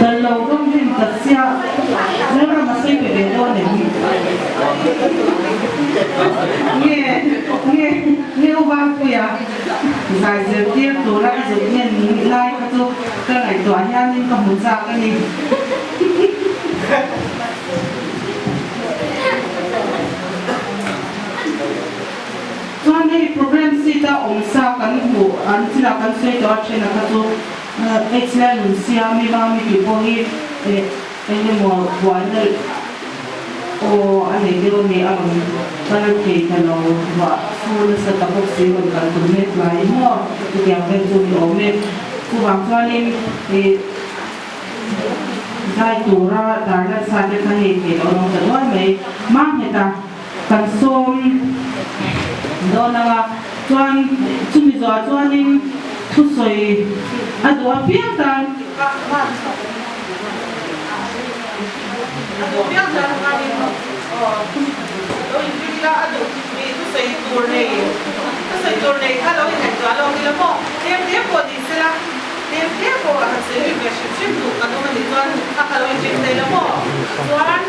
Dal lo rawng rin ta chiah Lalram a sawi pe ve dawn em? Nge nge nge u Vanpuia zai zirtir tura i zuk ngen lai kha chu ka ngaihtuah hianin ka hmu chak a ni. Chuan hei program seat a awm sa kan hmuh an chinah kan sawi tawh a then a kha chu H leh nun siam i mami tih pawh hi eng emaw buaina aw a nei deuh a ni a rawn kal thei ta lo ruah fur nasa ta bawk si rawn kal tum mek lai maw chutiang vel chu ni awm e. Chuvang chuanin ih zai tura darlan sa te kha hei thei loh rawng ta duai mai. Mangheta kan sawm dawn ang a, chuan chumi zawhah chuanin thusawi a duh apiang tan A duh piang tan khanin lo inzir ila a duh mi thusawi tur nei thusawi tur nei kha lo ingaihtuah lawk ila maw tlem te pawh ni sela tlem te pawh a han sawi ri ve hrim hrim duh kan awm a nih chuan a kha lo inzir thei la maw chuan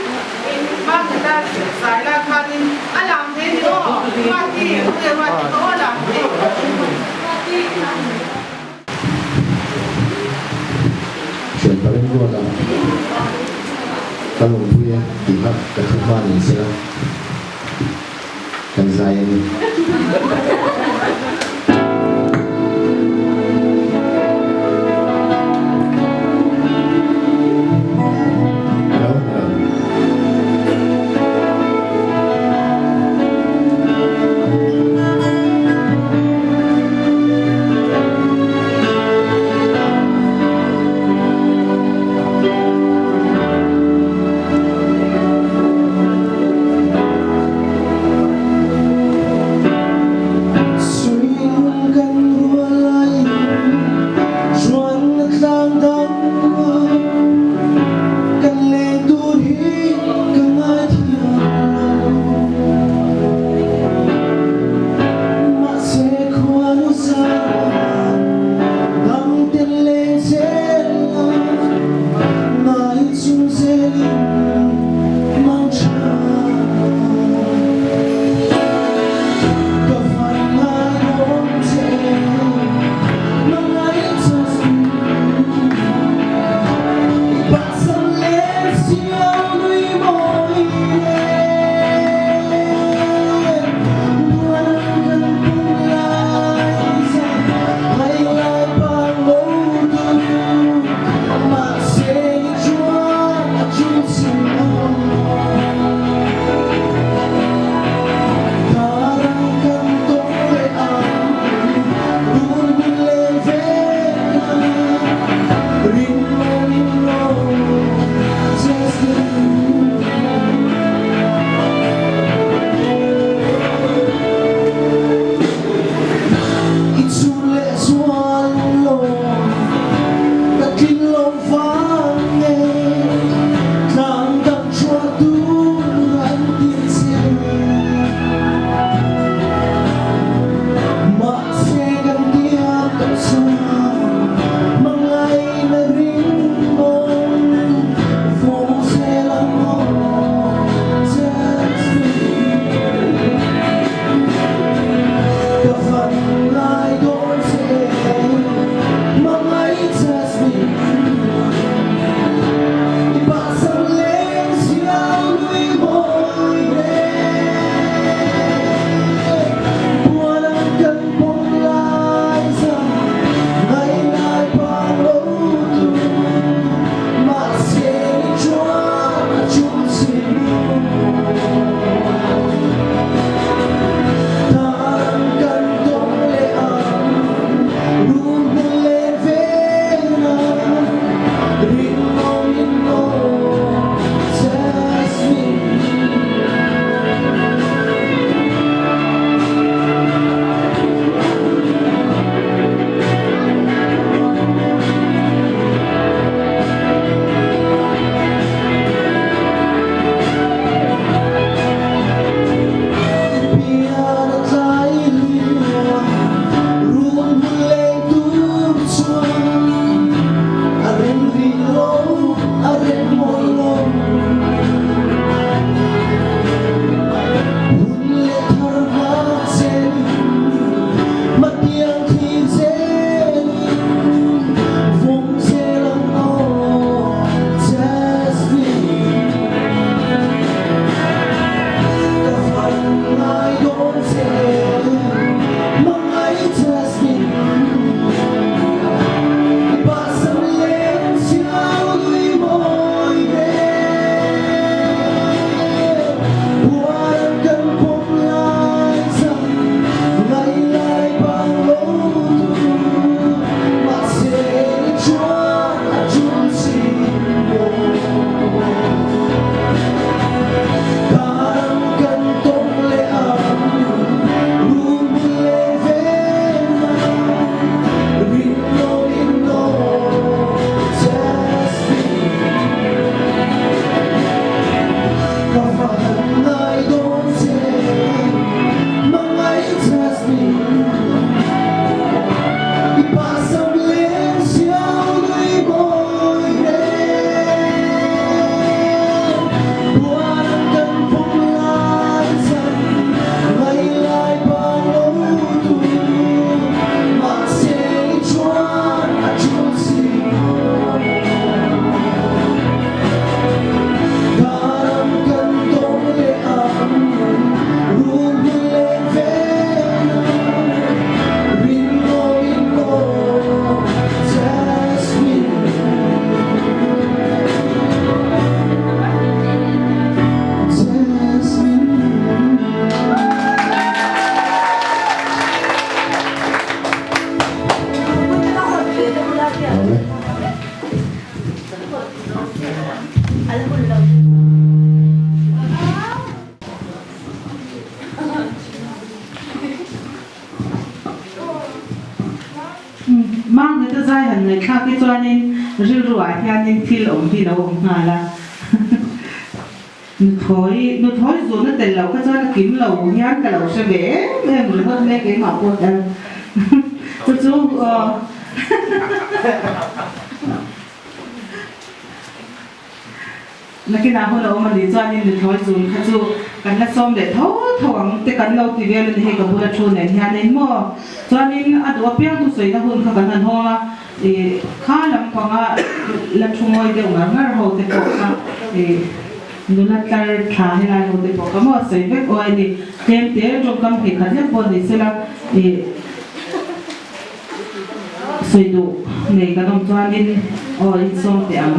In Marketa zai lai khanin a lam thei ni aw, Ruati, Ute Ruati ka aw lam thei. Ruati. Hriat ka rem ruat a, ka lawmpui e tih kha ka thu hma ni sela kan zai a ni. Hello, hello. Mangngheta zai han ngaihthlak hi chuanin rilru ah hianin thil awm hi lo awm nghal a. Nuthawi, nuthawi zun a tel loh kha chuan a kim lo hian ka lo hre ve em em ringawt mai keimah pawh hian. Chu chu aw. Nakinah hun a awm a nih chuanin nuthlawi zun kha chu kan la sawm leh tho tho ang te kan lo ti vel a ni hei ka bula thu nen hianin maw. Chuanin a duh apiang thusawina hun kha kan han hawng a, ih kha lampanga la thu ngawi deuh ngar ngar ho te pawh kha ih nula tlar thla helai ho te pawh kha maw sawi vek aw a ni. Tlem te tawngkam hnih khat lek pawh ni sela ih sawi duh nei kan awm chuanin aw insawm teh ang.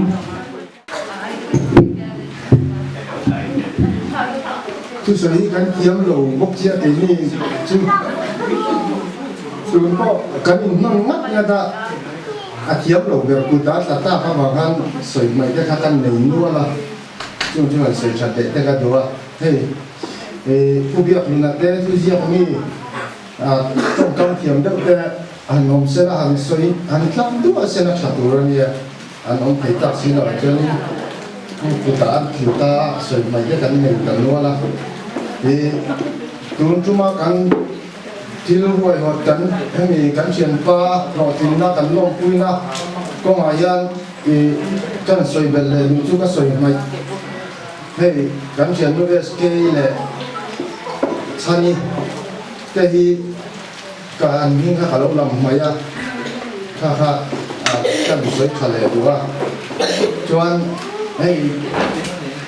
Thusawi hi kan thiam lo bawk chiah keini chu tun pawh kan inhmang ngat ngat a, a thiam lo ber kut a tla tak avang khan sawi hmaih te kha kan nei nual a, chung chu han sawi that leh te ka duh a, hei Pu Biakhluna te thuziak mi tawngkam thiam deuh te han awm sela han sawi han tlak duah sela tha tur a nia. An awm thei tak si loh chuanin pu kutah an thil ta sawi hmaih te kan nei ta nual a. Ih tun tuma kan thil huaihawt kan hemi kan thianpa hlawhtlinna kan lawmpuina kawngah hian ih kan sawi belh leh duh chu ka sawi hmaih. Hei kan thiannu SK leh Chhani te hi Ka an hming kha ka lo lam hmaih a, kha kha ka duhsawi tha leh duh a. Chuan hei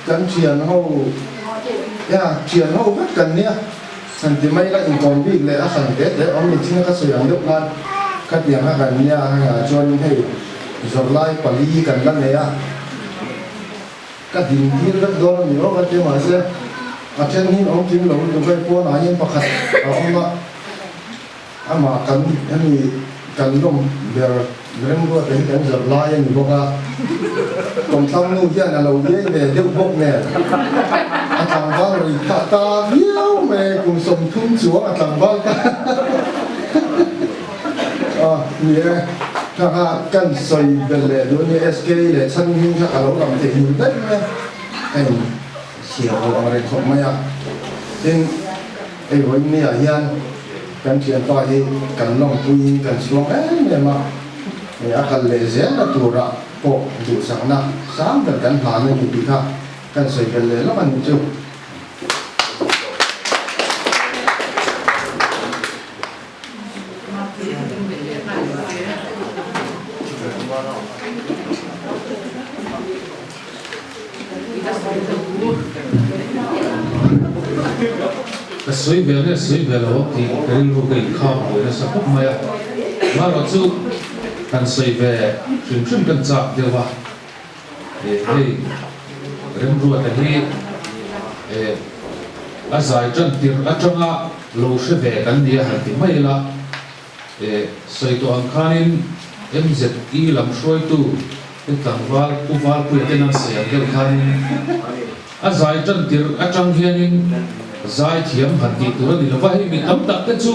kan thian ho ya thian ho vek kan nia, han ti mai ila inkawm bik leh a hran te te awm ni chin a ka sawi ang deuh khan khatiang kha kan nia hengah chuan hei zawrhlai pali kan la nei a. Ka din tir vek dawn a ni awk a ti mahse a then hi awm kim lo lutuk hei pawnah hian pakhat a awm a, amah kan hemi kan lawm ber remruata hi kan zawrh lai a ni bawk a, kawmthlang nu hian a lo iai ve deuh bawk nen a tlangval ri phah ta viau mai kum 30 chuang a tlangval ta a ni e. Kha kha kan sawi belh leh duh a nia, SK leh chhan hming kha ka lo lam theih hmel daih mai a, ka in chhiar lo ang reng khawp mai a. Tin, hei vawiin ah hian kan thianpa hi kan lawmpuiin kan chhuang em em a, hei a kal leh zelna turah pawh duhsakna sang ber kan hlan a ni tih kha kan sawi belh leh lawk a nih chu. Ka sawi ve nge sawi ve lo ang tih ka rilru ka inkham buai nasa khawp mai a, amaherawhchu kan sawi ve hrim hrim kan chak deuh a, hei Remruata hi a zai tan tirh atanga lo hre ve kan ni a han ti mai ila, sawi tawh ang khanin MZE lam hruaitu te tlangval Pu Valpuia ten an sawi ang deuh khanin a zai tan tirh atang hianin zai thiam han tih tur a ni lova, hei mi tam tak te chu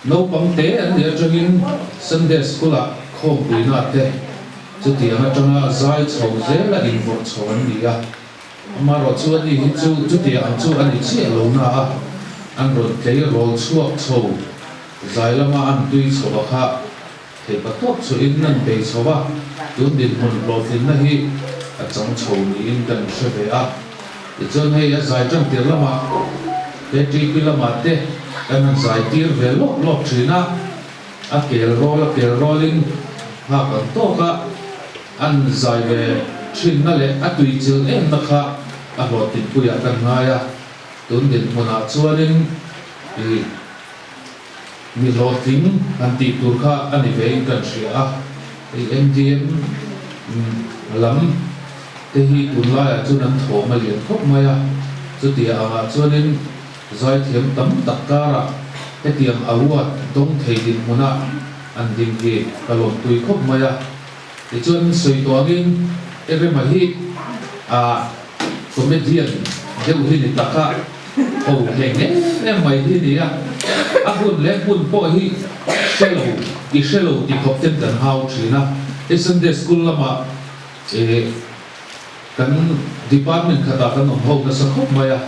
Naupang te an nih atangin Sunday School-ah khawmpuina te chutiang atanga zai chho zela invawrh chho an ni a. Amaherawh chu ani hi chu chutiang ang chu a ni chiah lo na a, an rawn tlei rawl chhuak chho zai lama an tui chho a kha theih patawp chhuahin an bei chho a, tun dinhmun hlawhtlinna hi a chang chho niin kan hre ve a. Tichuan hei a zai tan tir lamah KTP lamah te kan han zai tir ve lawp lawp thin a, a kel rawl a kel rawlin nghak ang tawk a an zai ve thinna leh a tui chil emna kha a hlawhtlinpuiah kan ngai a, tun dinhmunah chuanin ih mi hlawhtling han tih tur kha a ni vein kan hria a, hei MDM lam te hi tunlaiah chuan an thawm a lian khawp mai a, chutia angah chuanin zaithiam tam tak karah hetiang award dawng thei dinhmunah an ding hi ka lawmpui khawp mai a. Tichuan sawi tawh angin Erema hi ah comedian deuh hi ni tak a, ho hleng em em mai hi ni a, a hun leh hmun pawh hi Hre lo, i hre lo ti khawp ten kan hau thin a. Hei Sunday School lamah eh kan department khatah kan awm ho nasa khawp mai a,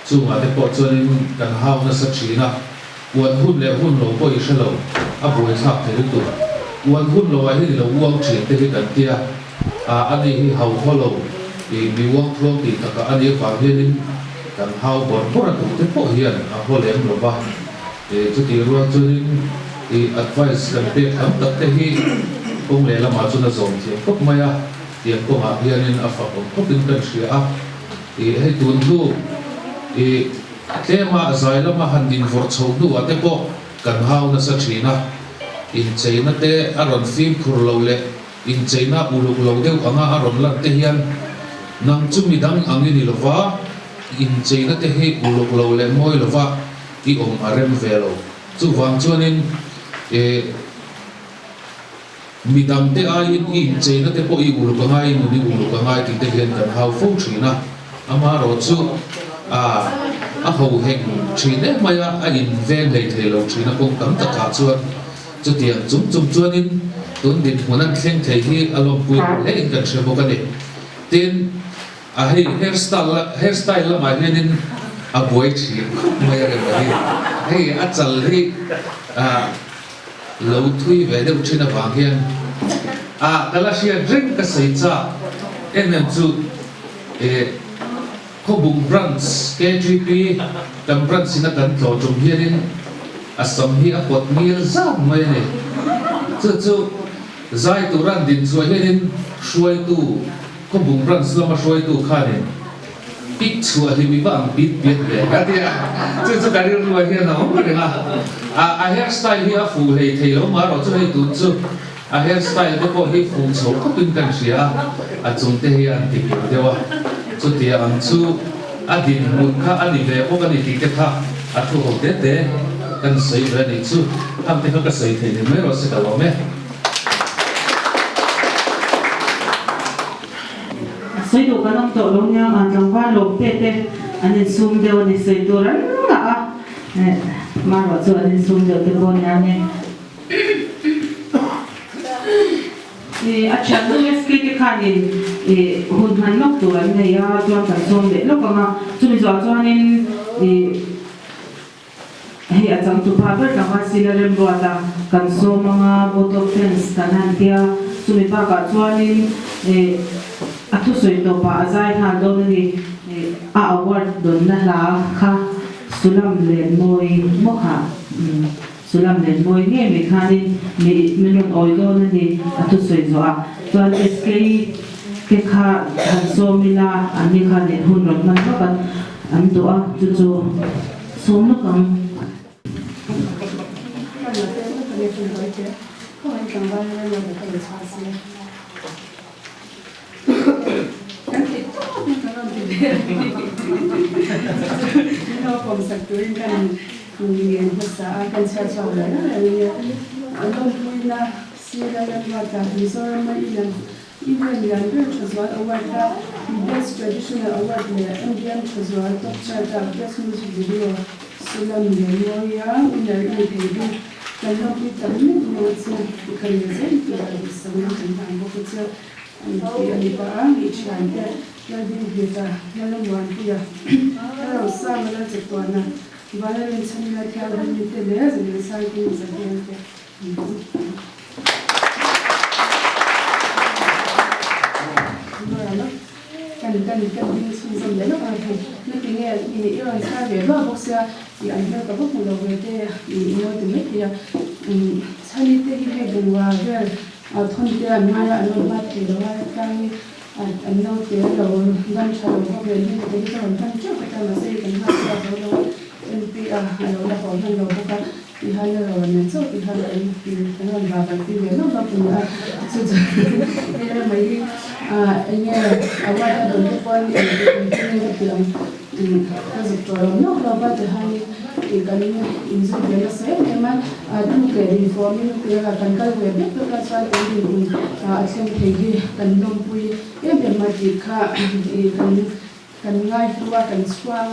chungah te pawh chuanin kan hau nasa thin a. Uan hun leh hun lo pawh i hre lo, a buaithlak thei lutuk. Uan hun lo ah hian i lo uang thin te hi kan tia, a ani hi hau haw lo, i mi uang thuang tih takah a nih avang hianin kan hau bawrh bawrh a duh te pawh hian a haw lem lo va. Chutih rual chuanin i advice kan pek tam tak te hi kawng lehlamah chuan a zawm thiam khawp mai a, tiang kawngah hianin a fak awm khawpin kan hria a. I hei tun hnu i tlema zai lama han invawrh chho hnuah te pawh kan hau nasa thin a, incheina te a rawn fimkhur lo leh incheina uluk lo deuh anga a rawn lan te hian nang chu midang ang i ni lova, incheina te hi uluk lo leh mawi lova i awm a rem ve lo. Chuvang chuanin e. Midangte aiin i incheina te pawh i uluk a ngai, i nun i uluk a ngai tih te hian kan hau fo thin a. Amaherawh chu a a ho heng thin em mai a, a inveng hlei thei lo thin a kawng tam takah chuan chutiang chung chung chuanin tun dinhmun an thleng thei hi a lawmpui lo hle in kan hre bawk a ni. Tin, a hei hair style hair style lamah hianin a buai thin khawp mai a rem a hi. Hei a chal hi ah. Lo thui ve deuh thin avang hian a ka la hriat reng ka sawi chak em em chu eh Khawbung Branch KGP kan branch ina kan tlawh tum hianin a sam hi a pawt ngil zat mai a ni. Chu chu zai tura an din chhuah hianin hruaitu Khawbung Branch lama hruaitu khanin Pic chhuah hi mi va ang pit piat ve ka ti a, chu chu ka rilru ah hian a awm reng a, a hair style hi a fuh hlei thei lo marawh chu hei tun chu a hair style te pawh hi fuh chho khawp in kan hria a, a chung te hi an ti pir deuh a, chutia ang chu a dinhmun kha a ni ve bawk a ni tih te kha a thu ho te te kan sawi ve a nih chu, khang te kha ka sawi thei ni mai rawh se ka lawm e. Sawi duh kan awm tawh lo nia, tlangval lawm te te an insum deuh a ni, sawi tur an ngah a, hmanruah chu an insum deuh te pawh nia nge. A thiannu SK te khanin hun hman lawk tur an nei a, chuan kan sawm leh lawk ang a, chumi zawh chuanin Hei a changtupa ber tlangval sila remruat a, kan sawm anga vote of thanks kan han tia, chumi bakah chuanin eh a thusawi tawpah a zai nghal dawn a ni. Eh a award dawnna hla kha Sulam Lenmawi maw kha? Umm Sulam Lenmawi ngei mai khanin mi min rawn awi dawn a ni a thusawi zawh ah chuan SK te kha han sawm ila an ni khanin hun rawn hman vak an an duh a chu chu Sawm lawk ang. Event lian ber Thazual Award a Best Traditional Award leh MDM Thazual Top Chart a Best Music Video Sulam Lianmawia winner i ni thei bik. Kan lawmpui tam meuh meuh a che, i kal leh zel tur a duhsakna kan hlan bawk a che an ti a ni pah a, i thiante Lalbinghlita, Lalamuanpuia, Lalrosanga, Lalchatuana, Vanlalrinchhani, Lalthianghlimni te leh Zaliansangkimi Zahian te an ni. Kan kan kan ding chhunzawm leh lawk a hei nati nge i i rawn chhar ve luah bawk sia i an hmel ka va hmu lo ve te i ngawi ti mai thei a chhani te hi hei bungrua vel thawn te an ngai a an rawn hma thei lo a tlai hi an lo te lo dam tha lo bawk nen hei te hi ka rawn hman teuh ka ta mahse hei kan nghak chhuak zo lo a MP a a lo la haw hman lo bawk a. Ti hian a rawn nen chauh ti khan kan kan rawn va kalh tir ve lawk lawk a ni a, chu chu hei ram mai hi ah eng nge award a dawn te pawn eng engtin nge ka tih ang ka zuk tawh lo lawk lawk a ti hian in kan inzui ve nasa em em a, tluk leh dinfawm in tia kan kal ve vek vek a chuan kan dinhmun a thleng thei hi kan lawmpui em em a tih kha ih kan Kan ngaihlu a, kan chhuang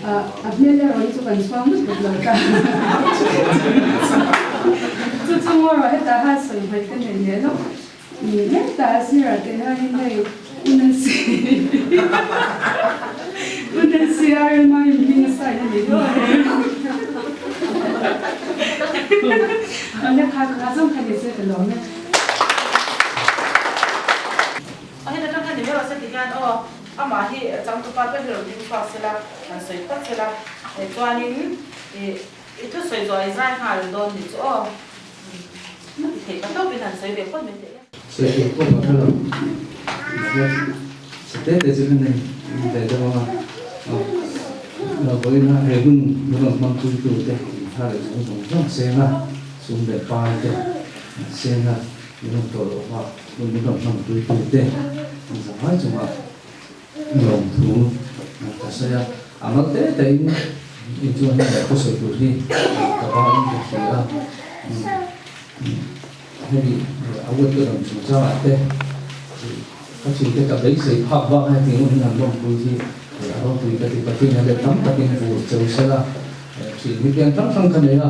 a, a hmel erawh hi chu kan chhuang lutuk lo ta. Chu chu ngaw rawh hetah khan sawi hmaih ka nei leh lawk. Hetah sirah te hianin hei U Nancy U Nancy RMI in hming a sign a ni dawn a ni. Awle kha kha zawng kha ni se ka lawm e. A heta tang khan ni mai rawh se ti hian aw amah hi changtupa te hi rawn ding chhuak sela han sawi phawt sela chuanin ih i thusawi zawh i zai nghal dawn ni chu aw i theih pa tawpin han sawi ve phawt mai teh le. Sawi tur pawh ka hre lo mahse chhe te te chu ka nei ve deuh ang a aw vawiin a he hun min rawn hmang pui tu te inthar leh zawng zawng zawng seng a sum leh pai te seng a min rawn tawh loh vak hun min rawn hmang pui tu te an zavai chunga lawmthu ka sawi a, a mal te te in in chuan hei leh thusawi tur hi ka ba in ka hria a, hemi a word ka rawn chungchang ah te ka thin te ka beisei phak bak a heti hun han lawmpui hi a ropui ka ti pathian a let tam takin vur cheu sela thin hi pian hrang hrang ka nei a,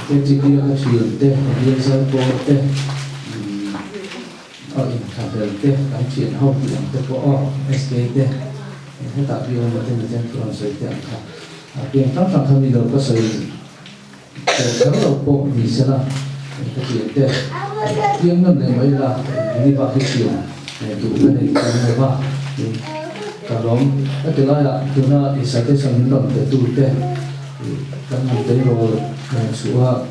KTP a ka thian te, Bialzai pawl te. A inthlahlel te, kan thian ho tih ang te pawh aw, SK te, hetah pi awm te mi chen thu an sawi te ang kha. A pian hrang hrang kha mi lo ka sawi tawh kher lo pawh ni se la, ka thian te piang nawn leh mai la, ni bak hi thian duh ka nei chuang lo va, ka lawm. Ka ti laiah tuna i suggestion min rawn pe tu te kan han tleirawl chhuah a.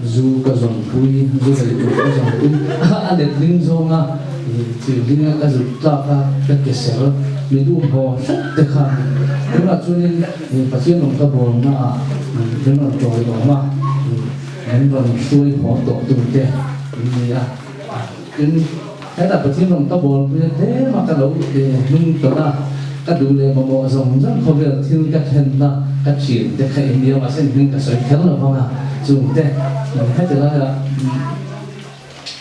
Zu ka zawnpui, zu lei tur ka zawnpui a let ling zawng a, thir ding a ka zut tlak a, ka ke ser mi duh haw hrep te khan tunah chuanin Pathian awm ka bawlna ah min rawn tawi awm a, min rawn hruai haw tawh tur te in ni a, tin hetah Pathian awm ka bawlpui a tlem a ka lo hnung tawlh a, ka duh leh mamawh zawng zawng khawvel thil ka thlenna ka thian te kha in nia mahse hming ka sawi kher lo vang a, chung te heti laiah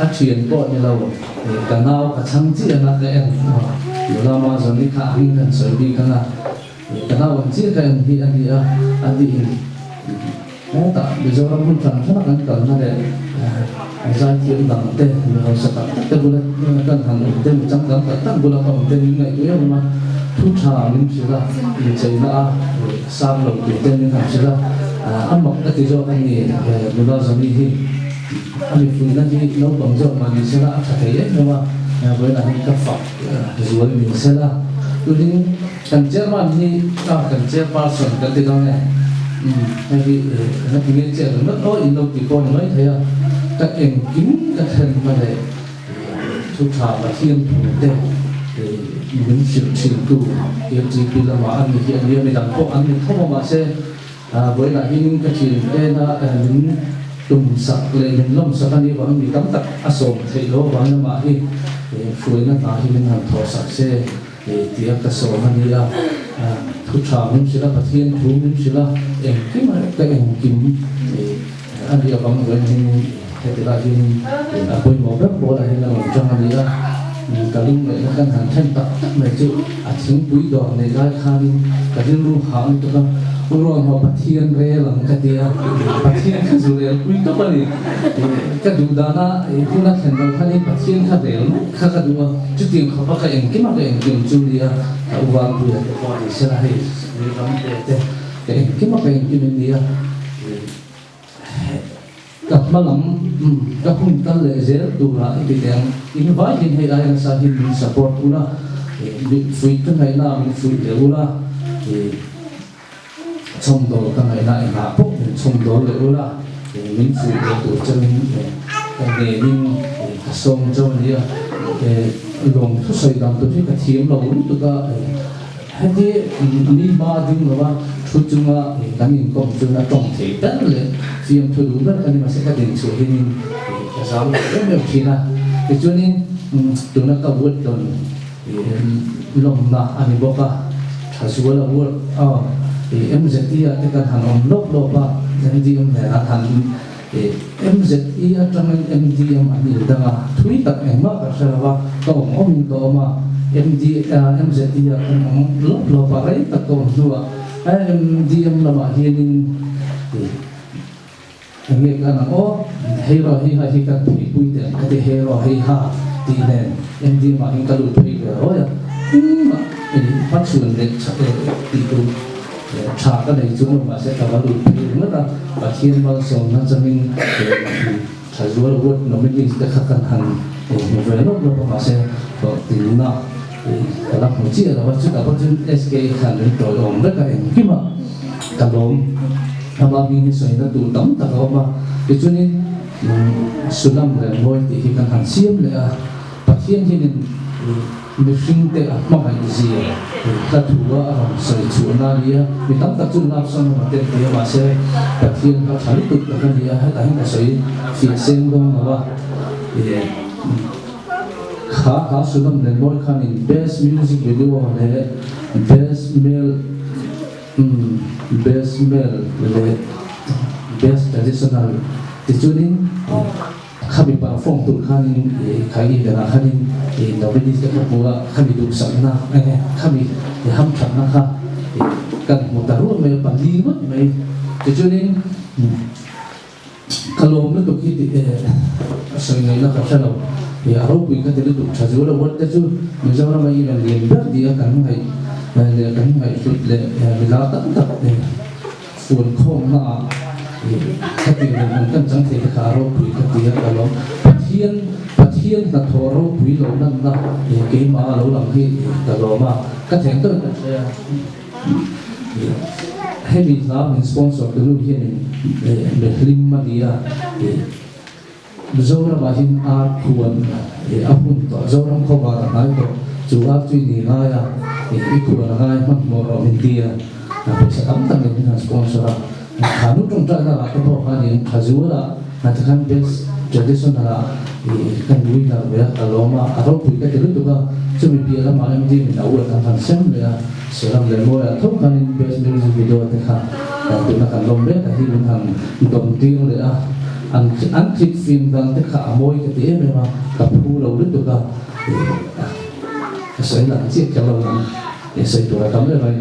a thian pawh ni lo ka nau ka chhang chiah anga ka en nula Mazawni kha a hming kan sawi bik anga ka nau ang chiah ka en hi a ni a, a tiin. Hetah Mizoram hmun hran hrana kan kalna leh zaithiam dang te, mi hausa tak tak te bula kan han awm te, mi changkang tak tak bula ka awm te min ngaihtuah em em a, thu tha min hrilh a, incheina a sang lo tur te min han hrilh a, a mak ka ti zawk a ni nula Zami hi a mipuina hi naupang zawk mah ni sela a tha thei em em a, vawiinah hian ka fak zual ni sela turin Kan chairman hi a kan chairperson kan ti dawn e, umm hei hi eng ati nge chair ringawt aw in lo ti pawh ni mai thei a, ka engkim ka thlen hma leh thu tha Pathian thu te min hrilh thin tu LGP lamah a ni hi a nia midang pawh an ni tho a mahse vawiinah hian ka thin tena min tum sak leh min lawm sak a nih avangin mi tam tak a sawm theih loh avangin amah hi hruaina hna hi min han thawh sak se. Tia ka sawm a nia, thu tha min hrilh a, Pathian thu min hrilh a, engkim a ka engkim a nih avang ruain hian heti lai hian a pawimawh ber pawl ah hian a rawn tang a nia, ka lungngaihna kan han then tak tak mai chu a thingpui dawr neih lai khanin ka rilru hah lutuk a, U Rawnhaw Pathian rel ang ka ti a, Pathian kha zu rel pui tawp a ni. Ka duh dana hun a thlen loh khanin Pathian kha rel mai kha ka duh a, chutiang khawpa ka engkim a ka engkim chu nia, ka u Valpuia te pawh ni sela hei mi ram te te ka engkim a ka engkim in nia, ka hma lam ka hun kal leh zel turah i ti teh ang, in vai hian hei aia nasa hian min support ula, min fuih ka ngaihna min fuih leh ula. Chhawmdawl ka ngaihna engah pawh min chhawmdawl leh ula, min fuih leh tur chauhin ka ngenin ka sawm chauh a nia. Lawng thusawi dan tur hi ka thiam lo lutuk a, heti mi hma a ding lova thu chunga kan inkawm chuan a tawng thei ber leh fiamthu duh ber ka ni mahse ka din chhuah hianin ka zam lo em em thin a. Tichuanin tuna ka word dawn Lawmna a ni bawk a, Thazuala ward a MZE ah te kan han awm lawp lawp a, MDM nen an han MZE atangin MDM an indang a, thui tak engmah ka hre lo a, ka awm awmin ka awm a, MZE ah kan awm lawp lawp a, rei tak ka awm hnuah MDM lamah hianin. Eng nge ka nang aw, hei rawh hei ha hi kan theipui teh ang ka ti hei rawh hei ha tih nen MDM ah hian ka lut phei ve rawi a, engmah hmachhuan leh tih tur tha ka nei chuang lo mahse ka va lut phei ringawt a, Pathian malsawmna changin tha zual award nominees te kha kan han hmu ve lawp lawp a mahse hlawhtlinna ka la hmu chiah lo a, chutah pawh chuan SK khan min tawiawm vek a engkimah ka lawm. Amah hming hi sawina tur tam tak a awm a, tichuanin Sulam leh Mawi tih hi kan han siam leh a, Pathian hianin mihring te a hmangaih zia hla thu a a rawn sawi chhuahna a ni a, mi tam tak chu love song emaw te an ti a, mahse Pathian kha tha lutuk tak a ni a, hetah hian ka sawi fiah seng dawn lo a, kha hla Sulam leh Mawi khanin Best Music Video leh Best Male Umm best male leh best traditional tichuanin khami perform tur khanin kha event ah khanin nominees te kha hmu a khami duhsakna enge khami hamthatna kha kan hmu ta rual mai a pali ngawt mai tichuanin Ka lawm lutuk hi tih a sawi ngaihna ka hre lo. I a ropui ka ti lutuk tha zual a word te chu Mizoram a event lian ber tih a kan ngaih leh kan ngaihhlut leh milar tam tak fuan khawmna ah khatiang dinhmun kan chang thei te kha a ropui ka ti a ka lawm. Pathian Pathian hnathawh ropui lo lanna keimah a lo lang hi ka lawm a, ka theng tawhin ka hre a. Hemi hla min sponsor tu nu hianin mehlim a ni a, Mizoramah hian ar khuan a hun tawh, Zoram khawvar a hnai tawh, chu ar chu i ni ngai a, i khuan a ngai hmanhmawh rawh min ti a, pawisa tam tak in min han sponsor a, kha nu tawngtaina lah te pawh khanin Thazual ah tikhan best traditional ah kan winner ve a, ka lawm a, a ropui ka ti lutuk a, chumi piah lamah MD min a uat an han sem leh a. Salam leh Mawiah tho khanin Best Music Video te kha kan tuna kan lawm mek a hi min han dawm tir leh a, an an clip film dang te kha a mawi ka ti em em a, ka phu lo lutuk a, ka sawi lang chiah kher lo ang, sawi tur a tam em mai.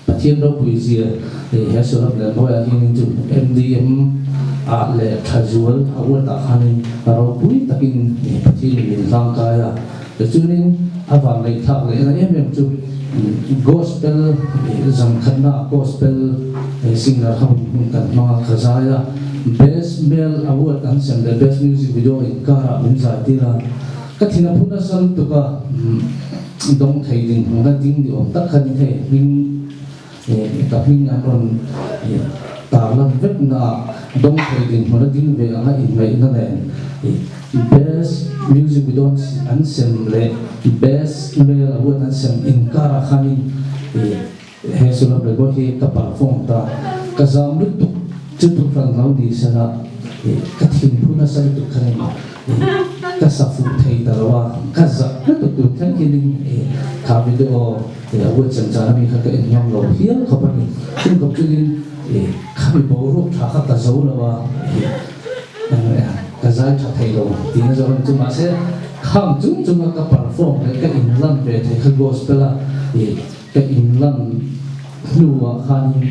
Pathian ropui zia he Salam leh Mawiah hianin chu MDM ah leh Thazual award ah khanin ropui takin Pathianin min hlangkai a. Tichuanin a van ngaihthlak leh na em em chu Gospel zan khatna ah Gospel singer ho in hun kan hmang a ka zai a, Best Male Award an sem leh Best Music Video inkar ah min zai tir a, ka thin a phu nasa lutuk a, dawng thei dinhmun a ding ni awm tak khan in hei hming ka hming an rawn tarlan vek na ah dawng thei dinhmun a ding ve anga inngaihna nen Best music video an sem leh best male award an sem inkar ah khanin he Sulap Rego hi ka perform ta ka zam lutuk chu thu hran lo ni sela ka thinphu nasa lutuk khanin ka sa fuh thei ta lo a ka zak lutuk tur thleng hianin kha video award sem zan ami kha ka en ngam lo hial khawp a ni chung khawp chunin khami boruak tha kha ka zo lo a. Ka zai tha thei lo tihna zawk a ni chu mahse khang chung chunga ka perform leh ka inlan ve thei kha gospel a ih ka inlan hnuah khanin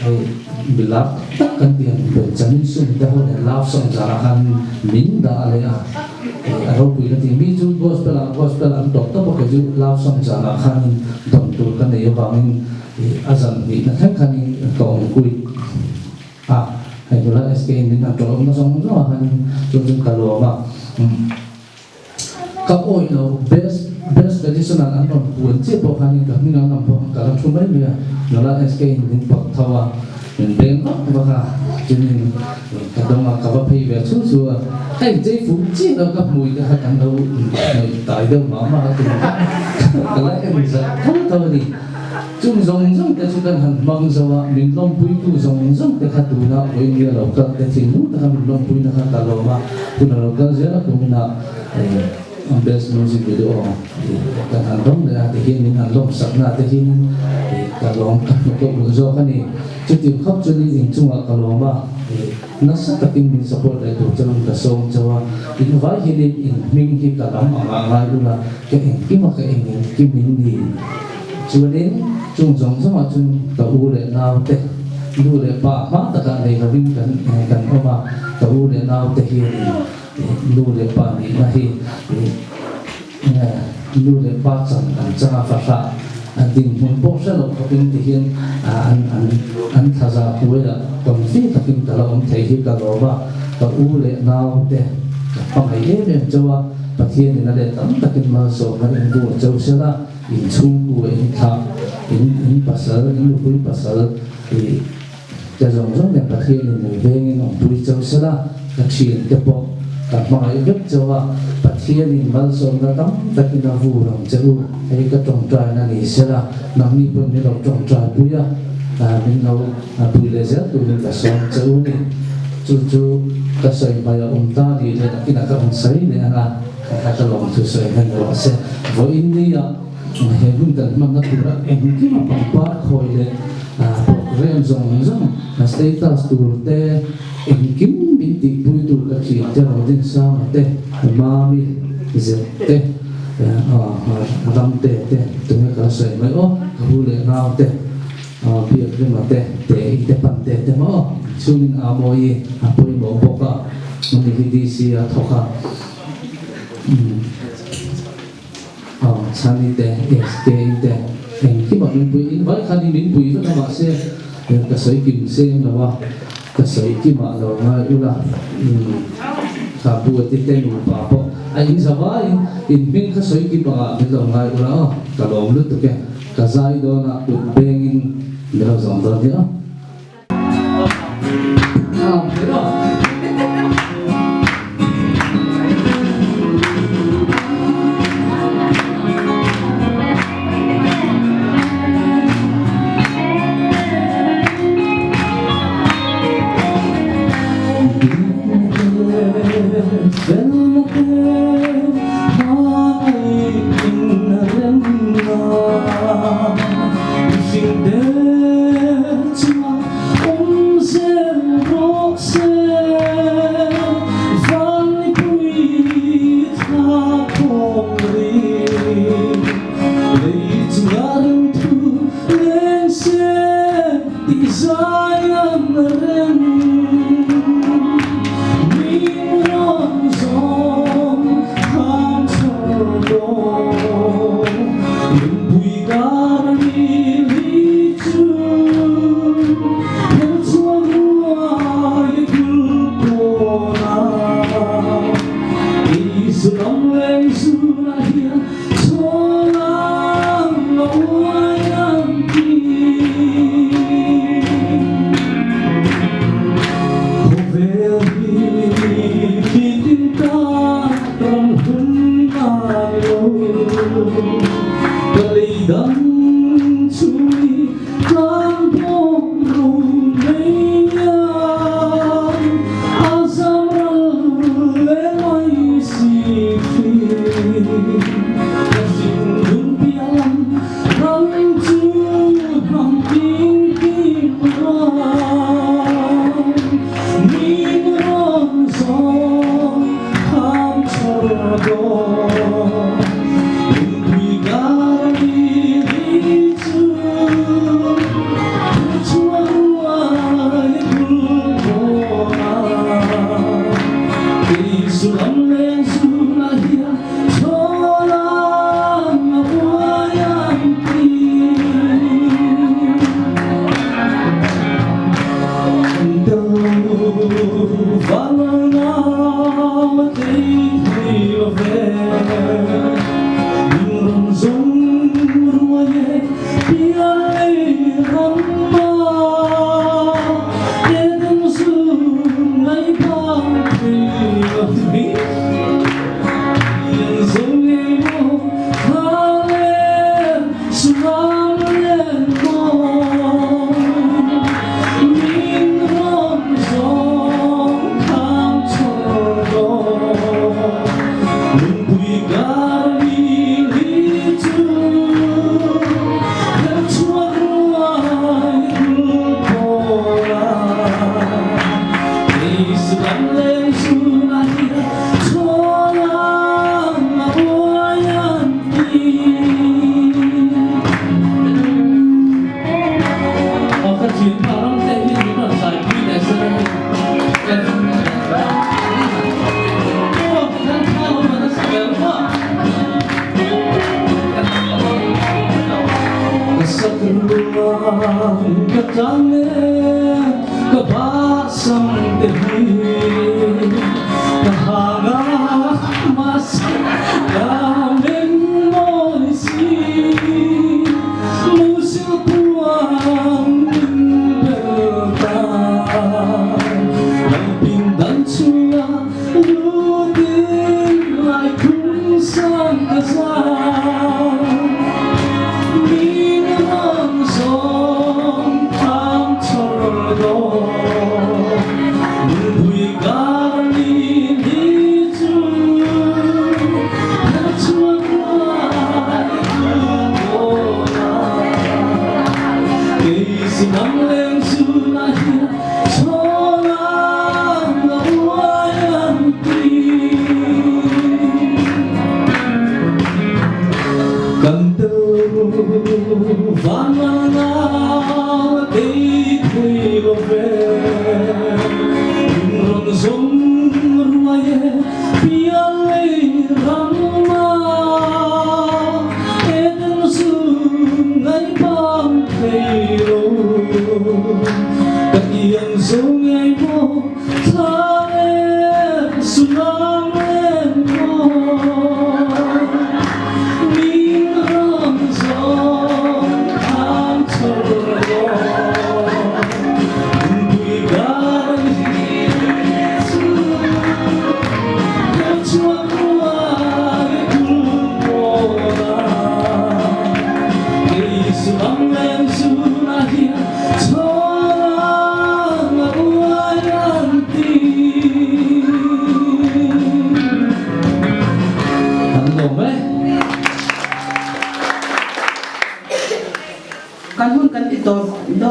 hei milar tak tak kan tih ang Benjamin Sum te ho nen love song zanah khan min dah leh a ih a ropui ka ti mi chu gospel ah gospel an tawp tawp a kei chu love song zanah khanin dawn tur ka nei avangin ih a zan hnihna thleng khanin ka awm kuit. A, hei nula SK in min han tawlh awmna zawng zawng ah khan chu chu ka lawm a, ka awih lo best best traditional an rawn puan chiah pawh khanin ka hming an lam pawh ka la thu mai mai a, nula SK in min pawt tho a, min beng vak vak a, chunin ka dawng a ka va phei ve chu chu a, ka inchei fuh chiah lo ka hmui te kha kan lo hnawih tai deuh mah mah a tum kha ka la en zat tho tho a ni. Chung zawng zawng te chu kan han hmang zo a, min lawmpuitu zawng zawng te kha tuna vawiin a lo kal te thinlung taka min lawmpuina kha ka lawm a, hun a lo kal zel a kumina best music video kan han lawm leh a tihian min han lawmsakna te hian ka lawm ka hmu tawh duh zawk a ni. Chutiang khawp chuanin inchungah ka lawm a, nasa takin min support leh tur chuan ka sawm chauh a, in vai hianin in hming hi ka lam angah ngai ula ka engkim a ka eng engkim in ni. Chuanin chung zawng zawngah chuan ka u leh nau te Nu leh pa hma takah nei lovin kan kan awm a, ka u leh naute hianin nu leh pa nihna hi nu leh pa chan an chang a, fahrah dinhmun pawh hre lo khawpin ti hian an an an thlaza puaiah confi takin ka la awm thei hi ka lawm a, ka u leh naute ka hmangaih em em chauh a, Pathianin a leh tam takin malsawmna in bur chauh sela. In chhungkua in thlah, in in pasal, in nupui pasal tih te zawng zawng nen Pathian in min vengin awmpui chauh sela, ka thian te pawh ka hmangaih vek chauh a, Pathian in malsawmna tam takin a vur ang che u, hei ka tawngtaina ni sela, nangni pawn min lo tawngtai pui a, min lo pui leh zel turin ka sawm che u ni. Chu chu ka sawi hmai a awm ta nih leh nakinah ka rawn sawi leh ang a. Ka ka lawm thu sawi hman rawh se. Vawiin nia he hun kan hmanna tura engkim a pangpar khawi leh program zawng zawng status tur te engkim min tihpui tur ka thiam te Rodinsanga te Mami Zet te Ramte te tunge ka la sawi mai aw ka hu leh nau te Biakrima te Te-i te Pante te maw chungin Amawi a pawimawh bawk a ani hi DC a thawk a. Aw Chhani te, SK te, engkim a min pui, in vai khan in min pui vek a mahse ka sawi kim seng lo a, ka sawi kim ah lo ngai ula kha Buati te nupa pawh a in za vaiin in hming kha sawi kim ang ah min lo ngai ula aw ka lawm lutuk e, ka zai dawn ah kut beng in min lo zawm dawn nia aw.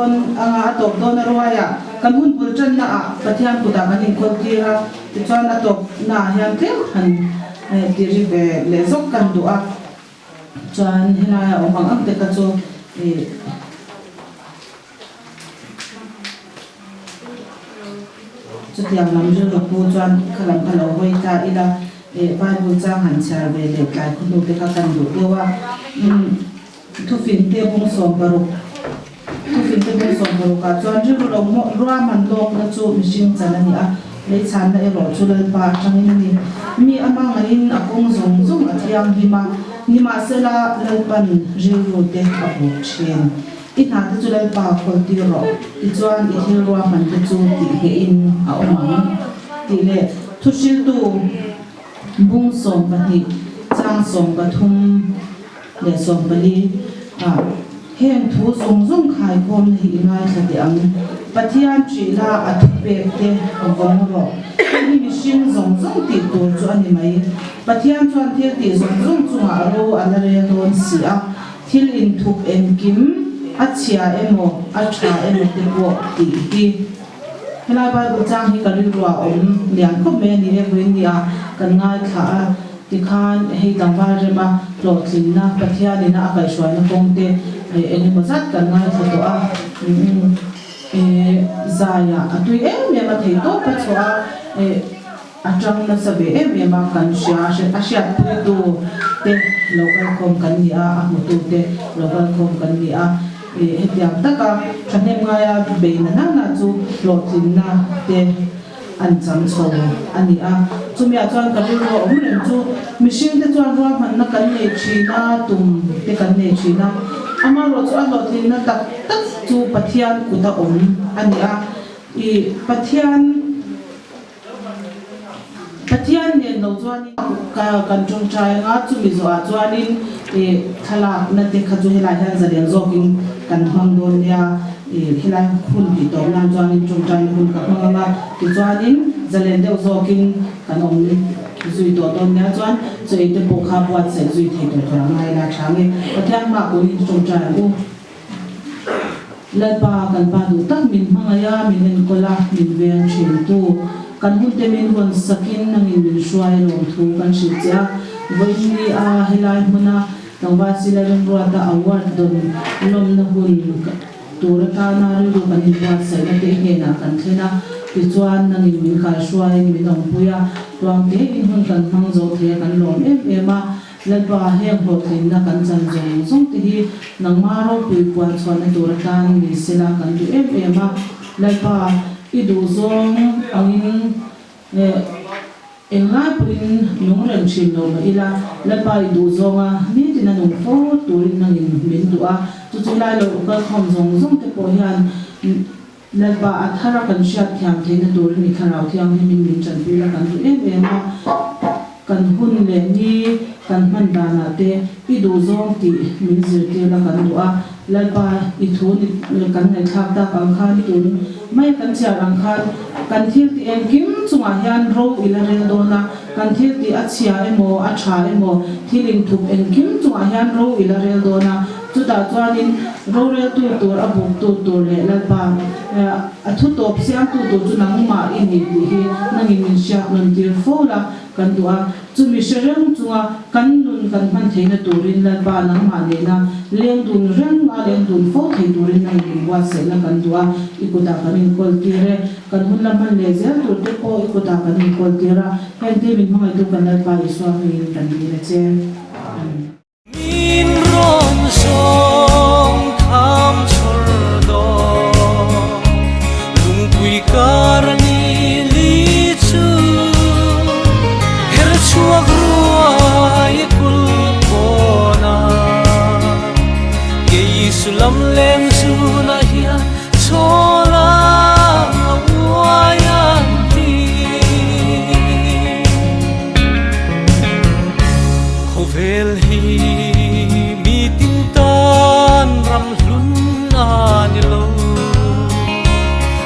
dawn anga a tawp dawn a ruaiah kan hun bul tanna ah Pathian kutah kan inkawl tir a, tichuan a tawp na ah hian tlem han ti ri ve leh zawk kan duh a, chuan helai a awm ang ang te kha chu ih. Chutiang lam rilru pu chuan kha lam kha lo hawi ta ila, eh Bible chang han chhiar ve leh tlai khaw hnu te kha kan duh deuh a. Umm thufinte bung 60, thufinte bung 60 ah chuan rilru lo ruahman lawkna chu mihring chan a ni a, lei chhanna erawh chu Lalpa atangin a ni. Mi a hmangaihin a kawng zawng zawng a thianghlim a, nimahsela Lalpan rilru te a buk thin. I hna te chu Lalpa kawl tir rawh, tichuan i thil ruahman te chu tih nghehin a awm ang, tih leh thuhriltu bung 12 chang 13 leh 14 ah heng thu zawng zawng khaikhawmna hi i ngaithla teh ang. Pathian ṭihla a thupek te vawng rawh, hei hi mihring zawng zawng tih tur chu a ni mai. Pathian chuan thil tih zawng zawng chungah ro a la rel dawn si a. Thil inthup engkim a chhia emaw a tha emaw te pawh tih hi helai Bible chang hi ka rilru ah awm lian khawp mai a ni e vawiin ni ah kan ngaithla a tikhan hei tlangval rema hlawhtlinna Pathian ina a kaihhruaina kawng te eng emaw zat kan ngaithla tawh a zaiah a tui em em a thei tawp a chhuah a. A tang nasa ve em em a, kan hria a hriatpuitu te lo kalkhawm kan ni a, a hmutu te lo kalkhawm kan ni a, ih hetiang taka thahnem ngaia bei na nana chu hlawhtlinna te an chang chho a ni a. Chumiah chuan ka rilru a awm reng chu mihring te chuan ruahmanna kan nei thin a, tum te kan nei thin a, amaherawhchu a hlawhtlinna tak tak chu Pathian kut a awm a ni a, ih Pathian. Pathian nen lo chuanin ka kan tawngtai anga chumi zawhah chuanin ih thlalakna te kha chu helai hian zalen zawkin kan hmang dawn nia ih helai hun tih tawp nan chuanin tawngtaina hun ka hmang anga tichuanin zalen deuh zawkin kan awm zui tawh dawn nia chuan chaw ei te pawh kha buatsaih zui thei tawh tur a ngai la tha nge Pathian hma kunin tawngtai ang u. Lalpa, kan Pa duh tak min hmangaih a, min enkawl a, min veng thin tu. Kan hunte min vawn sakin nangin min hruai lawm thu kan hrilh che a. Vawiin ni a helai hmuna Tlangval Sila Remruata Award dawn lawmna hun tur atana rilru kan inbuatsaihna te hnenah kan thlen a. Tichuan, nangin min kaihruaiin min awmpui a, tuangtein hun kan hmang zo thei a kan lawm em em a. Lalpa, heng hlawhtlinna kan chan zawng zawng te hi nangma ropui puan chhuahna tur atan ni sela kan duh em em a. Lalpa, i duhzawng angin englai pawhin nung reng thin lo mah ila, Lalpa i duhzawnga nitin a nung fo turin nangin min duh a. Chu chu lai lo kalkhawm zawng zawng te pawh hian Lalpa, a thar a kan hriat thiam theihna turin i Thlarau Thianghlimin min tanpui la kan duh em em a. Kan hun leh ni kan hman danah te i duhzawng tih min zirtir la kan duh a. Lalpa, i thu ni kan ngaihthlak tak ang khan tun mai kan chhiar ang khan kan thil tih engkim chungah hian ro i la rel dawn a, kan thil tih a chhia emaw a tha emaw thil inthup engkim chungah hian ro i la rel dawn a. Chutah chuanin roreltu tur, a buktu tur leh Lalpa a thu tawp siamtu tur chu nangmah i ni tih hi nangin min hriat nawn tir fo la kan duh a. Chumi hre reng chunga kan nun kan hman theihna turin Lalpa nangmah nena leng dun reng a leng dun fo thei turin nangin min buatsaihna kan duh a, i kutah kan inkawl tir e. Kan hun la hman leh zel tur te pawh i kutah kan inkawl tir a, hengte min hmangaihtu kan Lalpa Isua hmingin kan dil a che. Amen. Min rawn zawng kham chhawr dawn lungpui kar a ni li chu her chhuak ruai kul pawn a kei Isu lam leng zunah hian chhawl a uai an ti. Khawvel hi mi tin tan ram hlun a ni lo.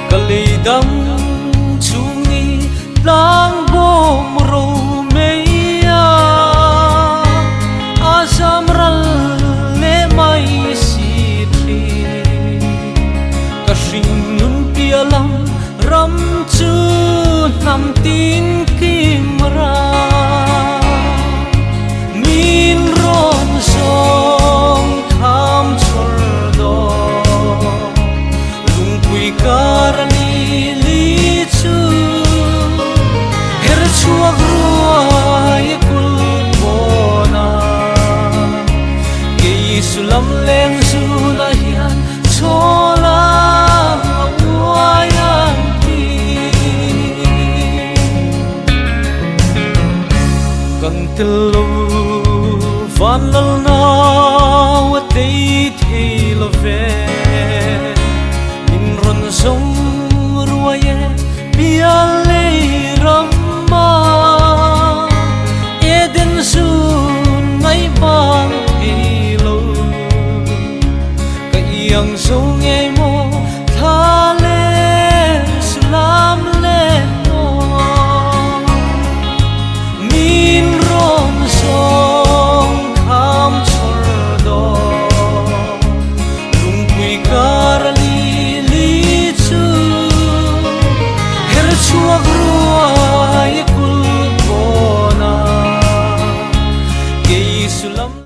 Ka lei dang chhung ni tlang bawm ro mei a, a zam ral leh mai si thin. chhuak ruai e kulhpawn a. Kei Sulam leng zunah hian chhawl a uai ang ti. Kan tel lo van lal nau a tei thei lo ve. Min rawn zawng ruai e Pialei ramma Eden zun ngai bang thei lo. Ka iang zo ngei.